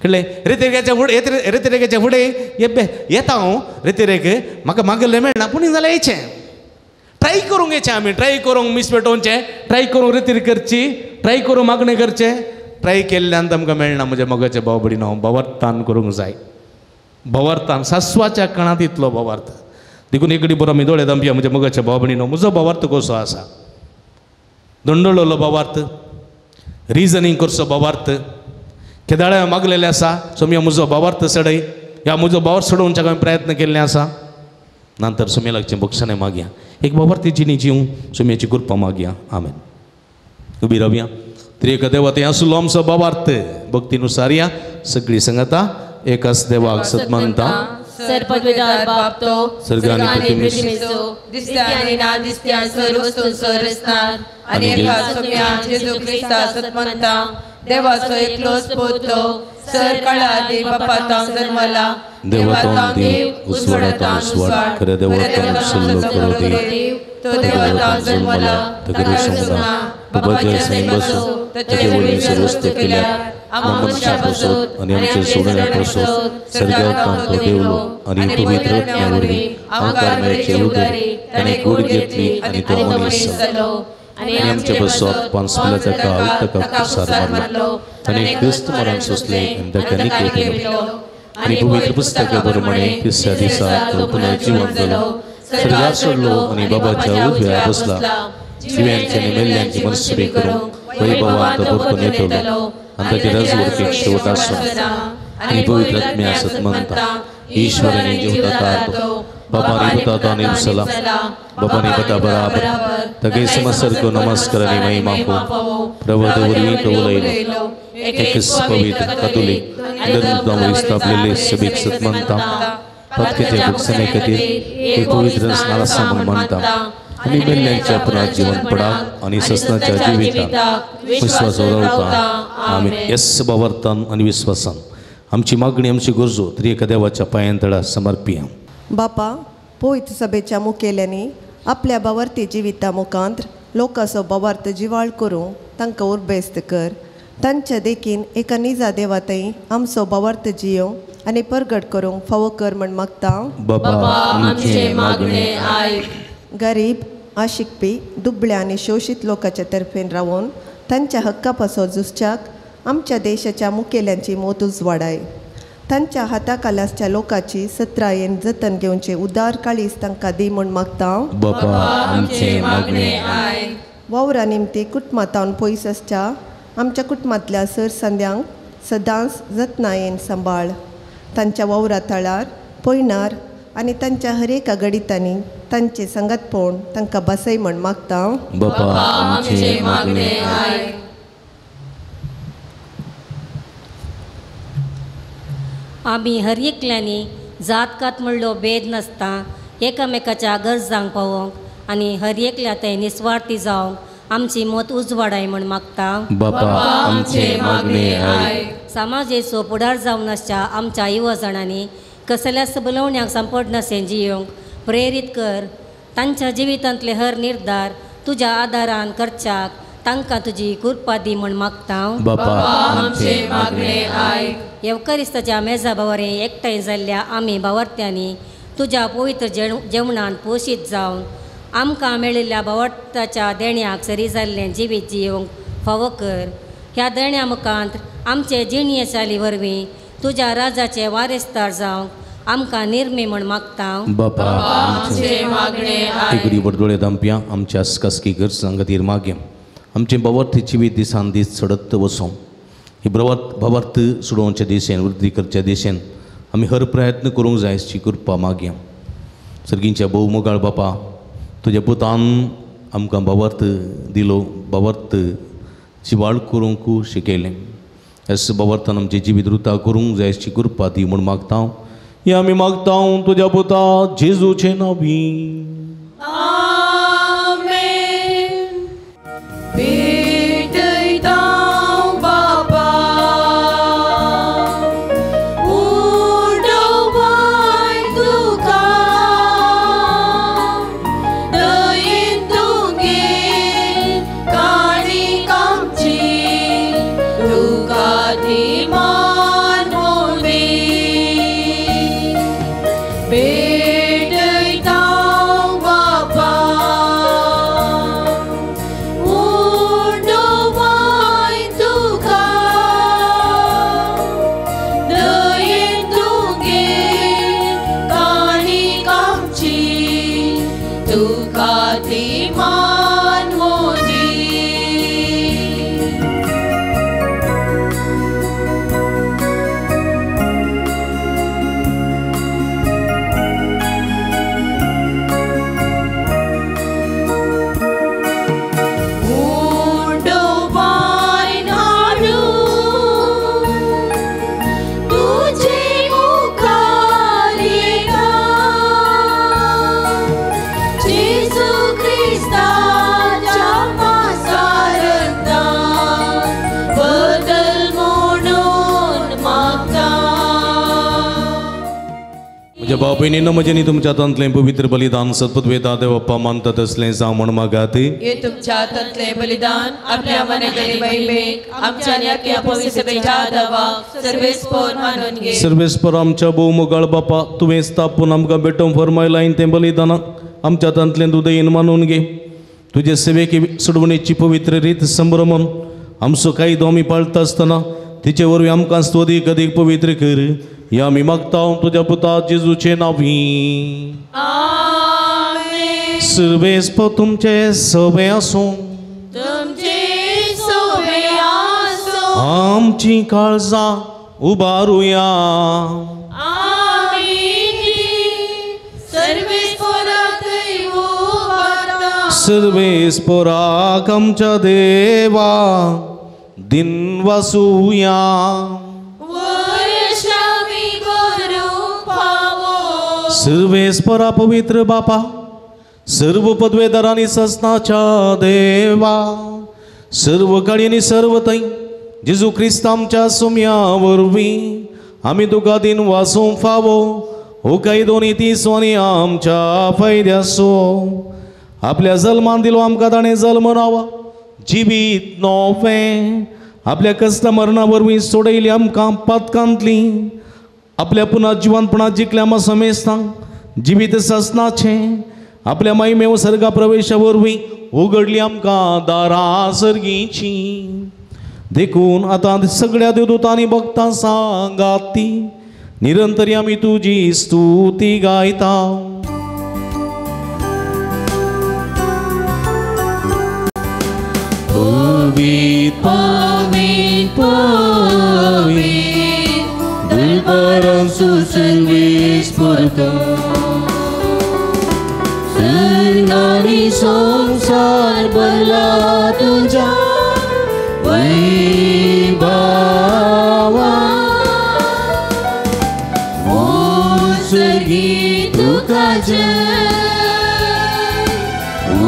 कळ्ळें. रेतिरेकाच्या फुडें, रेतिरेकाच्या फुडें येब्बे येता हांव रेतिरेक, म्हाका मागलें मेळना पूण जाल्यार येचें. ट्राय करूंक येचें आमी, ट्राय करूंक मीस पेटोवचें, ट्राय करूंक रेतीर करची, ट्राय करूंक मागणें करचें. ट्राय केल्ल्यान आमकां मेळना म्हज्या मोगाच्या भाव भयणीनो. भावार्थान करूंक जाय, भावार्थान सासवाच्या कणांत इतलो भावार्थ. देखून एकडी बरो आमी दोळे दामया म्हज्या मोगाच्या भाव भयणीनो. म्हजो भावार्थ कसो आसा? दंडळलो भावार्थ, रिजनींग करचो भावार्थ. केदाळे मागलेलें आसा सोम्या म्हजो भावार्थ सडय, ह्या म्हजो भावार्थ सडोवच्या हांवें प्रयत्न केल्ले आसा. नंतर सोम्या लागचें बक्षणें मागया, एक भावार्थी जिणी जीव सोम्याची कृपा मागया. आमेन. उबी रावया. त्रिएक देवा थंय आसलो आमचो भावार्थ भक्तीनुसार या सगळी संगता एकाच देवाक सतमानता. सर्पद्वेदार बाप तो स्वर्ग आणि पृथ्वीचो दिसत्या आणि ना दिसत्या सर्व वस्तूंचो रचणार आणि एका सोम्या जेजू ख्रिस्ता सतमानता देवाचो एकलोच पूत तो सर काळा बापा जन्मला देवतां देव उजवाडांत उजवाड खऱ्या देवांत सल्लो करो देव तो देवता जन्मला ताका समजा बाबाच्या सैम बसून ताचे वरवीं सर्वस्त केल्या आमकां मनशां पासत आनी आमचे सोडण्या पासत सर्गांत तो देवलो आनी पवित्र आत्म्या वरवीं आमकां मेळचे उदरी ताणें कूड घेतली आनी तो मनीस जालो आनी आमचे पासत पांचपिला ताका ताका कुसार मारलो ताणें क्रिस्त मरण सोंसलें आनी ताका निकें केलो आनी पवित्र पुस्तका प्रमाणे तिसऱ्या दिसा तो पुनर्जिवंत जालो स्वर्गार सोडलो आनी बाबाच्या उजव्या बसला जिव्यांची आनी मेल्ल्यांची मनसुबी करूंक वैभवान तो परतून येतलो आनी ताचे राजवटीक शेवट आसूं आनी पवित्र आत्म्या सतमंता ईश्वर आनी जिवता तो बाबानी पुता आनी सला बाबानी पता बराबर तागे समसरको नमस्कार आनी महिमा पावो प्रभू वरवीं तो उलयलो एकच पवित्र कातोलीक धर्मदूतां स्थापलेले सभेक सतमंता पत्केच्या भुगसणे खातीर एक पवित्र स्नान म्हूण मानता आनी मेल्ल्यांच्या पुनर्जिवंतपणाक आनी ससनाच्या जिविताक विश्वास रावता. आमी येस बावर्तान आनी विश्वासान आमची मागणी आमची गरजो त्रिएका देवाच्या पांयां तळा समर्पिया. बापा पवित्र सभेच्या मुखेल्यांनी आपल्या बावर्ती जिविता मुखांत लोकांचो बावार्थ जिवाळ करूंक तांकां उर्बेस्त कर. तांच्या देखीन एका निजा देवातय आमचो बावार्थ जियोवंक आनी परगट करूंक फावो कर म्हण मागता. बाबा आमचें मागणें आयक. गरीब आशिकपी दुबळ्या आनी शोशीत लोकांच्या तर्फेन रावून तांच्या हक्का पासत झुजच्याक आमच्या देशाच्या मुखेल्यांची मोत उजवाडाय. तांच्या हाता खाला आसच्या लोकांची सत्रायेन जतन घेवचे उदार काळीज तांकां दी म्हूण मागता. बाबा आमचें मागणें आयक. वावरा निमती कुटुंबांतावन पयस आसच्या आमच्या कुटुंबांतल्या सर संद्यांक सदांच जतनायेन सांबाळ. तांच्या वावरा थळार पयणार आनी तांच्या हर एका गडितांनी तांचे सांगातपण तांकां बसय म्हण मागता. बाबा आमचें मागणें आयक. आमी हर एकल्यांनी जात कात म्हणलो भेद नासता एकामेकाच्या गरजांक पावोवंक आनी हर एकल्या थंय निस्वार्थी जावंक आमची मत उजवाडाय म्हण मागता. बाबा आमचें मागणें आयक. समाजेचो फुडार जावन आसच्या आमच्या युवजणांनी कसल्याच बलोवण्याक सांपडनासें जियोवंक प्रेरीत कर. तांच्या जिवितांतले हर निर्धार तुज्या आदारान करच्याक तांकां तुजी कृपा दी म्हण मागता. बाबा आमचें मागणें आयक. येवकारिस्ताच्या मेजा बावरे एकठांय जाल्ल्या आमी बावर्त्यांनी तुज्या पवित्र जेवणान पोशीत जावन आमकां मेळिल्ल्या बावर्ताच्या देण्याक सरी जाल्लें जिवीत जियोवंक फावो कर. ह्या देण्या मुखांत आमचे जिणये चाली वरवीं तुज्या राजाचे वारेसदार जावंक आमकां निर्मी म्हण मागता. बाबा आमचें मागणें आयक. एकुडी बडदोळे दामप्या आमच्या आसकासकी गरजां खातीर मागया. आमचें बावर्ती जिवीत दिसान दीस चडत वचों. ही भावार्थ सोडोवच्या दिशेन वृद्धी करच्या दिशेन आमी हर प्रयत्न करूंक जाय अशी कृपा मागया. सर्गींच्या भोव मोगाळ बापा तुज्या पुतान आमकां भावार्थ दिलो भावार्थ जिवाळ करूंक शिकयलें. एस भावार्थान आमचें जिवीत रुता करूंक जाय अशी कृपा दी म्हूण मागता. हें आमी मागता तुज्या पुता जेजूचे नांवी. Jesus Christ. म्हज्या बापायनी म्हजें तुमच्या हातांतलें पवित्र बलिदान सत्पदवेता देवप्पा मानता तसलें जावं म्हण मागात. हे तुमच्या हातांतलें बलिदान आपल्या मनागली महिमेक आमच्या न्याक्या पवित्रतेच्या दावाक सर्वेस्पोर मानून घे. सर्वेस्पोर आमच्या भोवमोगाळ बापा, तुवें स्थापून आमकां भेटोवंक फरमायलां तें बलिदान आमच्या हातांतलें दुदयेन मानून घे. तुजे सेवेक सोडवणेची पवित्र रीत संभ्रमून आमचो कायदो आमी पाळटा आसतना तिचे वरवीं आमकां अदीक अदीक पवित्र कर. ह्या आमी मागता तुज्या पुता जेजूचे नांवी. सर्वेस्पोर तुमचे सवे आसूं. आमची काळजां उबारुया. सर्वेस्पोराक आमच्या देवा दिन वासुया. सर्वेस्पोरा पवित्र बापा, सर्व पदवेदारांनी ससनाच्या देवा, सर्व काळी आनी सर्व थंय जेजू क्रिस्त आमच्या सुम्या वरवीं आमी तुका दिन वासूंक फावो हो कायदो नी आनी आमच्या फायद्याचो. आपल्या जल्मान दिलो आमकां ताणें जल्म नावा जिवीत नोवें, आपल्या कश्टा मरणा वरवीं सोडयली आमकां पातकांतली, आपल्या पुनः जिवनपणात जिखल्या आमा समेस्तांक जिवीत ससनाचें, आपल्या मायमेव सर्गा प्रवेशा वरवीं उगडली आमकां दारां सर्गीची. देखून आतां सगळ्या देवदूतांनी भक्तां सांगाती निरंतरी आमी तुजी स्तुती गायता. पवित्र पवित्र पवित्र दुलपरांसु सर्वेस्पोरतो सर्गानी संसार भरला तुझ्या वैभवा. उत्सर्गी तुका जय,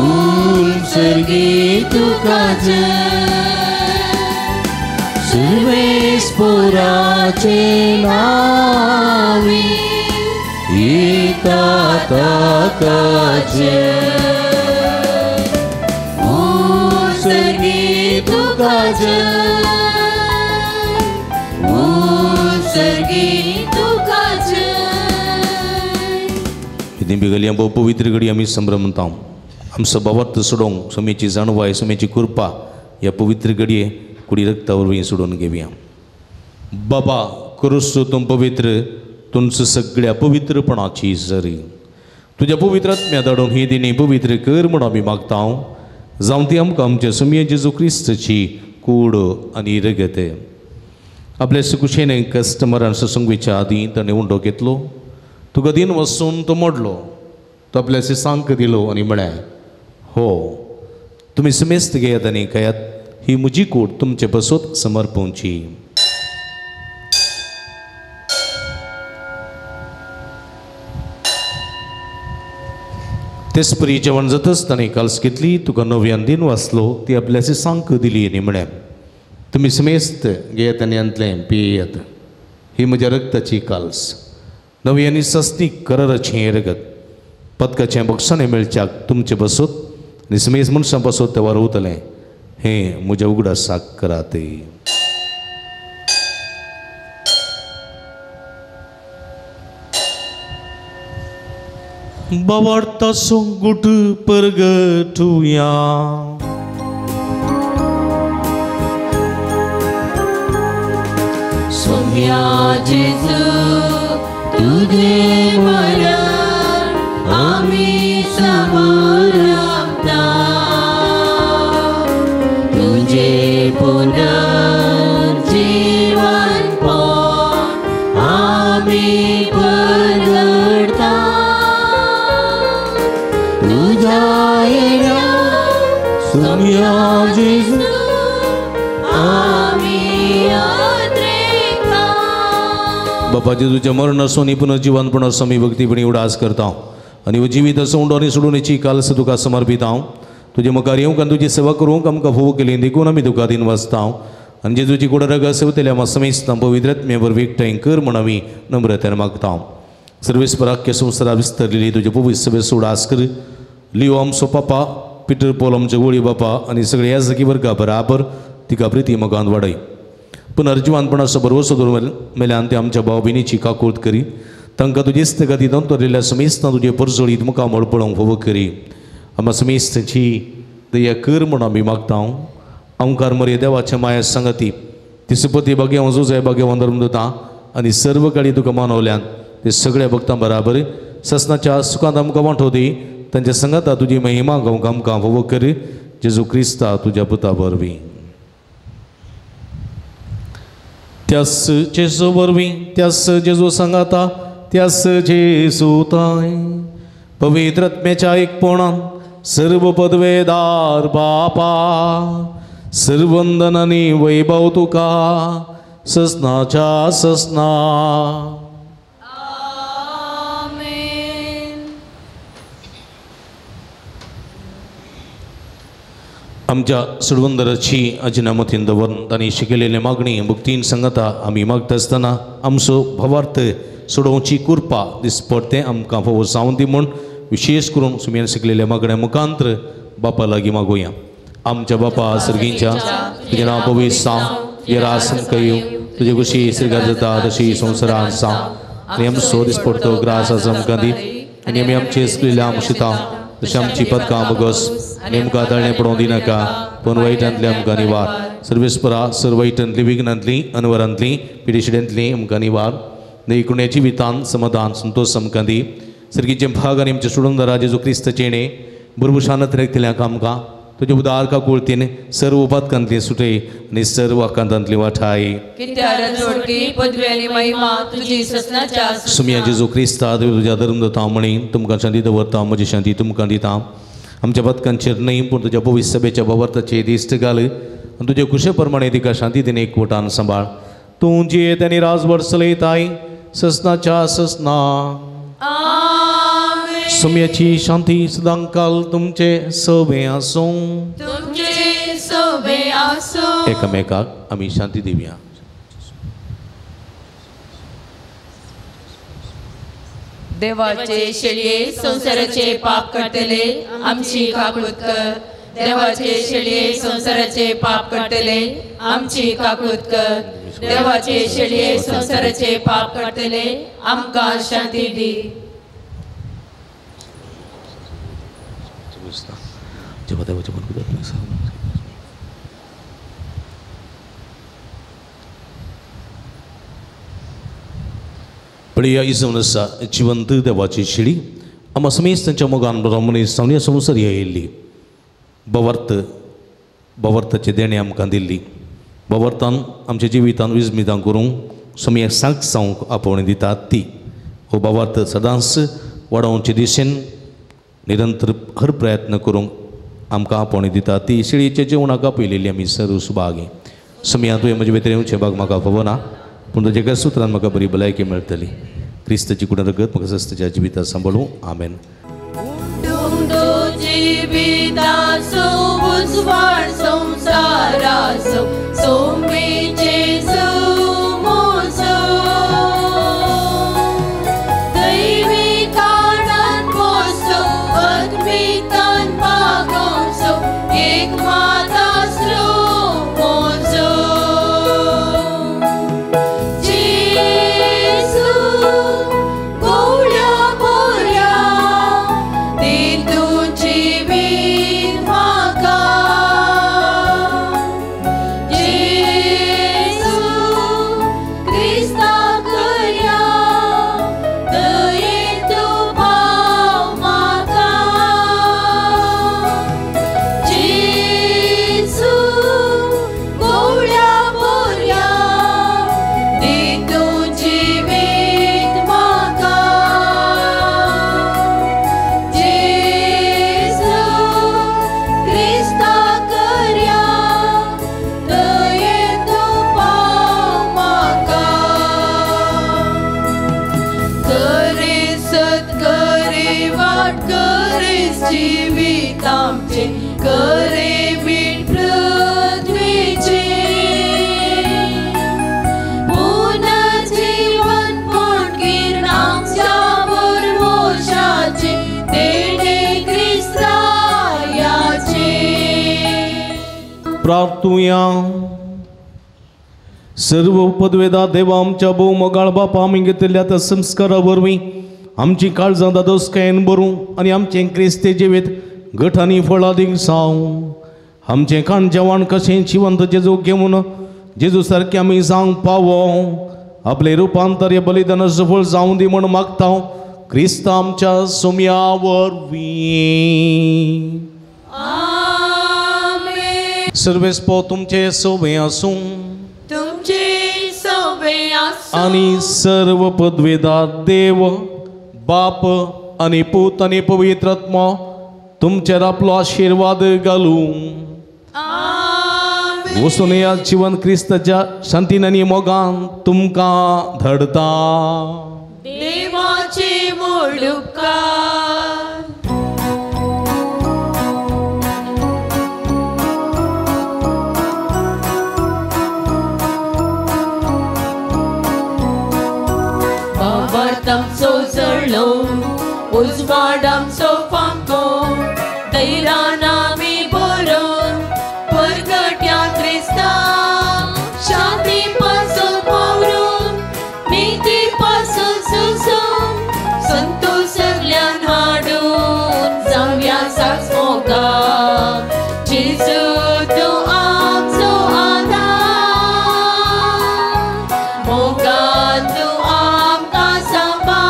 उत्सर्गी तुका जय, सर्वेस्पोराचे नावी येता ताका जय. उत्सर्गी तुका जय, उत्सर्गी तुका जय. दिंबी गली भोव पवित्र घडी आमी संभ्रमता. आमचो बाबत सोडोवंक समेची जाणवाय समेची कृपा ह्या पवित्र घडये कुडी रक्ता वरवीं सोडून घेवया. बाबा क्रिस्तू तूं पवित्र, तुमचो सगळ्या पवित्रपणाची जरी तुज्या पवित्र आत्म्या धाडून ही दिनी पवित्र कर म्हूण आमी मागता. जावं ती आमकां आमच्या सुमये जेजू क्रिस्तची कूड आनी रगत. आपल्या सुकुशेन कस्टमरान ससंगवेच्या आदीं ताणें उंडो घेतलो, तुका दिन वसून तो मोडलो, तो आपल्या सांक दिलो आनी म्हळें, हो तुमी समेस्त घेयात आनी खायात, ही म्हजी कूड तुमचे बसोत समर्पणची. तेच परी जेवण जातच ताणें काल्स घेतली, तुका नव्यान दिन वाचलो, ती आपल्या सांक दिली आनी म्हळें, तुमी समेस्त घेयात आनी हांतलें पियेयात, ही म्हज्या रक्ताची काल्स, नवी आनी सस्तीक कराराचें रगत, पदकाचें बक्षाणें मेळच्याक तुमचे बसोत आनी समेज मनशां बसोत तें वारवतलें, हें म्हज्या उगडासाक करात. बावार्थाचो गुट परगटुया. सोम्या जेजू तुझे मरण आमी समर्पता, तुझे पुनर्जीवन पण आमी परगटता, तुझ्या येण्या सोम्या जेजू आमी अद्रेकता. बापा जेजूच्या मरण असो आनी पुनर्जीवनपण असो आमी भक्तीपणी उडास करता आनी जिवीत असो उंडो आनी सोडून कालस तुका समर्पित हांव. तुजे मुखार येवंक आनी तुजी सेवा करूंक आमकां फोव केली देखून आमी तुका दिन वाचता. आनी जेजूची कुडरग सेवतल्या आमकां समेस्तां पवित्र आत्म्या वरवीं एकठांय कर म्हूण आमी नम्रतेन मागता. सर्वेस्पराख्य संवसारा विस्तरलेली तुजे पवित्र सभे सोडास कर. लिओ आमचो पापा, पिटर पोल आमचे गोळी बापा आनी सगळे ह्या सखी वर्गा बराबर तिका प्रिती मोगान वाडय. पुनर्जिवानपणाचो भरवसो दवरून मेल्यान ते आमच्या भाव भयणीची काकूर्त करी. तांकां तुजे इस्तगाती दवरिल्ल्या समेस्तां तुजे परजळीत मुखामळ पळोवंक फावो करी. आमकां समेस्तांची दया कर म्हूण आमी मागता. आमकार मरे देवाच्या माया सांगाती ती सुपती भाग्यवान जुजाय भाग्यवान धर्म दिता आनी सर्व काळी तुका मानवल्यान ते सगळ्या भक्तां बराबर ससनाच्या सुखांत आमकां वांटो दी. तांच्या संगाता तुजी महिमा गावंक आमकां फावो कर. जेजू क्रिस्ता तुज्या पुता वरवीं. त्यास जेजू वरवीं, त्यास जेजू सांगाता, त्यास जेजू ताय पवित्र आत्म्याच्या एकपणान सर्व पदवेदार बापा सर्वंदन आनी वैभव तुका ससनाच्या ससना. आमच्या सुडवंदराची अजिनामतीन दवरून तांणी शिकयलेली मागणी भक्तीन सांगता आमी मागता आसतना आमचो भावार्थ सोडोवची कृपा दिसपडतें आमकां फावो जावन दी म्हूण विशेष करून सुमयान शिकलेल्या मागण्या मुखांत्र बापा लागीं मागोया. आमच्या बापा सर्गींच्या, तुजें नांव पवित्र जावं, तुजें राज आमकां येवं, तुजे कुशी स्वर्गार जाता तशी संवसारांत जावं. आनी आमचो दिसपडतो ग्रास आज आमकां दी आनी आमी आमचे सगळ्या आमशिता तशें आमची पदकां बगस आनी आमकां ताळणें पडोवंक दिनाका, पूण वायटांतली आमकां निवार. सर्वेस्परा सर्व वायटांतली विघ्नांतली अनवरांतली पिडेशिड्यांतली आमकां निवार. देखून जिवितान समाधान संतोश आमकां दी. सर्गीचे भाग आनी आमच्या सोडूनदारा जेजू क्रिस्ताचें बुरबुशानत रेखतल्या आमकां तुजे उदार काकुळतीन सर्व पातकांतली सुटय आनी सर्व आकांतांतली वाठाय. सुमया जेजू क्रिस्ता तुज्या धर्म दिता म्हणी तुमकां शांती दवरता, म्हजी शांती तुमकां दिता. आमच्या पथकांचेर न्हय पूण तुज्या पवित्र सभेच्या भावार्थाचेर दिश्ट घाल आनी तुजे कुशे प्रमाणे तिका शांती दिने एकवटान सांबाळ. तूं जियेत आनी राजवट चलयताय ससनाच्या ससना. सुम्याची शांती सदांकाल तुमचे सवे आसूं. एकामेकाक आमी शांती दिवया. देवाचे शेळये संवसाराचे पाप काडटले आमची काकूत कर. देवाचे शेळये संवसाराचे पाप काडटले आमची काकूत कर. देवाचे शेळये संवसाराचे पाप काडटले आमकां शांती दी. पळया इजवन आसा जिवंत देवाची शेळी आमा समेस्त तांच्या मोगान मनीस जावन ह्या संवसार येयल्ली भावार्थ भावार्थाचें देणें आमकां दिल्ली. भावार्थान आमच्या जिवितान विजमितां करूंक समयाक साक जावंक आपोवणी दितात ती हो भावार्थ सदांच वाडोवचे दिशेन निरंतर हर प्रयत्न करूंक आमकां आपोवणी दिता ती. शेळयेच्या जेवणाक आपयलेली आमी सर्व सुभागी. समया तुवें म्हजे भितर येवचें भाग म्हाका खबर ना, पूण तुज्या एका सुत्रान म्हाका बरी भलायकी मेळटली. क्रिस्ताची कुडा रगत म्हाका सस्ताच्या जिविता सांबाळूं. आमेन. पुनर्जीवन पण किरणांच्या प्रार्थुया. सर्व पदवेदा देवा आमच्या भोव मोगाळ बापा, आमी घेतिल्ल्या त्या संस्कारा वरवीं आमची काळजां दादोसकायेन भरूं आनी आमचें क्रिस्ती जिवीत घट आनी फळादीक जावं. आमचें खाण जेवण कशें जिवंत जेजू घेवन जेजू सारकें आमी जावंक पावो. आपलें रुपांतर हें बलिदान सफळ जावं दी म्हूण मागता क्रिस्त आमच्या सोम्या वरवीं. सर्वेस्पो तुमचे सोबे आसूं आनी सर्व पदवेदा देव बाप आनी पूत आनी पवित्र आत्मो तुमचेर आपलो आशिर्वाद घालूं. वचून ह्या जिवन क्रिस्ताच्या शांतीन आनी मोगान तुमकां धाडता. देवाचे व्हड उपकार. आमचो जळ्ळो उजवाड आमचो फांको दैरान आमी बरोवन परगट्या क्रिस्ता शांती पासून वावरून निती पासून सुसून संतोष सगल्यान हाडून जावया साक्ष मोगा. जेजू तूं आमचो आदार मोगान तूं आमकां सांबाळ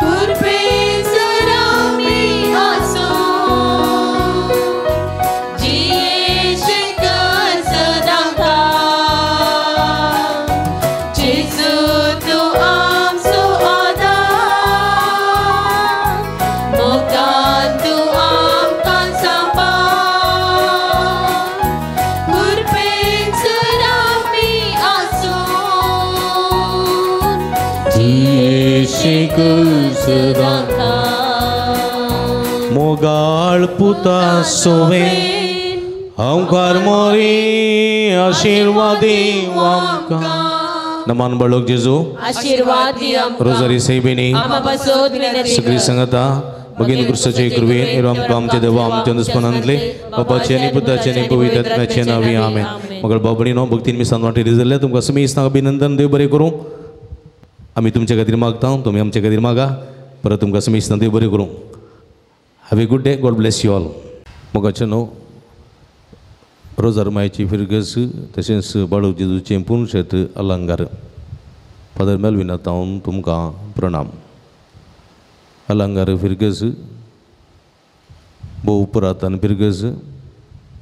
कृपेन जर आमी आसूं जियेशे कर सदांकाळ. जेजू तूं आमचो आदार मोगान तूं आमकां सांबाळ कृपेन जर आमी आसूं मोगाळ पुता सोवे हांवकार मोरी आशिर्वादी आमकां. नमान बाळक जेजू आशिर्वाद दी आमकां. रोजारी सेबिनी आमा पासत विनंती सगळी कर. संगता भगिनी क्रिस्ताचे कृपेन आमकां आमच्या देवा आमच्या दुस्मनांतले बापाचे आनी पुताचे आनी पवित्र आत्म्याचे नांवी आमेन. मगळ बाबणीनो भक्तीन मिसान वाटेर जाल्ले तुमकां समेस्त अभिनंदन. देव बरें करूं. आमी तुमच्या खातीर मागता, तुमी आमच्या खातीर मागा. परत तुमकां समेस्त देव बरें करूं. Have a good day. God bless you all. मोगाचें न्हू रोजार मायची फिरगस तशेंच बाळू जेजूचें पुनशेत अलंगार फादर मेलविना तावन तुमकां प्रणाम. अलंगार फिरगस भोव पुरातन फिरगस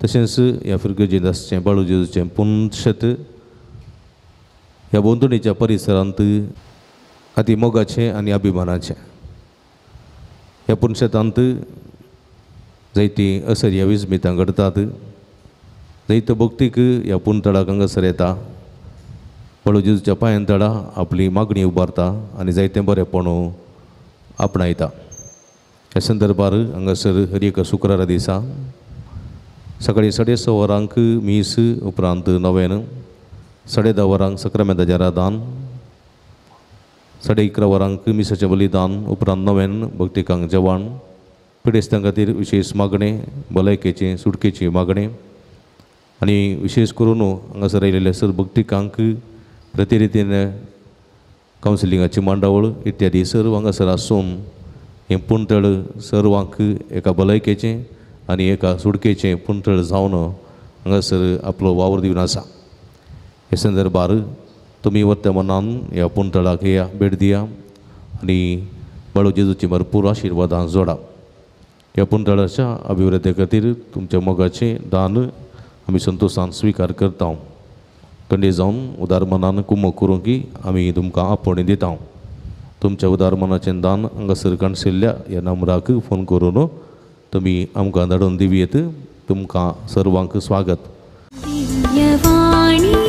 तशेंच ह्या फिरगजेंत आसचें बाळू जेजूचें पुनशेत ह्या भोंवतणीच्या परिसरांत अती मोगाचें आनी अभिमानाचें. ह्या पुनशेतांत जायतीं असर ह्या विस्मितां घडतात. जायतो भक्तीक ह्या पुनतळाक हांगासर येता. बाळू जेजूच्या पांयान तळा आपली मागणी उबारता आनी जायतें बरेंपण आपणायता. ह्या संदर्भार हांगासर हर एका शुक्रारा दिसा सकाळीं 6:30 वरांक मीस, उपरांत नवेन 10:30 वरांक सक्रामेंताचें रादान, 11:30 वरांक मिसाचें बलिदान, उपरांत नवेन भक्तिकांक जेवण, पिडेस्तां खातीर विशेश मागणें, भलायकेचें सुटकेची मागणें आनी विशेश करून हांगासर आयिल्ले सर भक्तिकांक प्रतिरितीन कावन्सिलिंगाची मांडावळ इत्यादी सर्व हांगासर आसून हें पुणतळ सर्वांक एका भलायकेचें आनी एका सुटकेचें पुणतळ जावन हांगासर आपलो वावर दिवन आसा. हे संदर्भार तुमी वत्या मनान ह्या पुणतळाक या भेट दिया आनी बाळू जेजूची भरपूर आशिर्वादां जोडा. ह्या पुणतळाच्या अभिवृद्धी खातीर तुमच्या मोगाचें दान आमी संतोशान स्विकार करता. कंडे जावन उदार मनान कुमक करूंक की आमी तुमकां आपोवणें दिता. तुमच्या उदार मनाचें दान हांगासर काणशिल्ल्या ह्या नंबराक फोन करून तुमी आमकां धाडून दिवयेत. तुमकां सर्वांक स्वागत. दिव्यवाणी.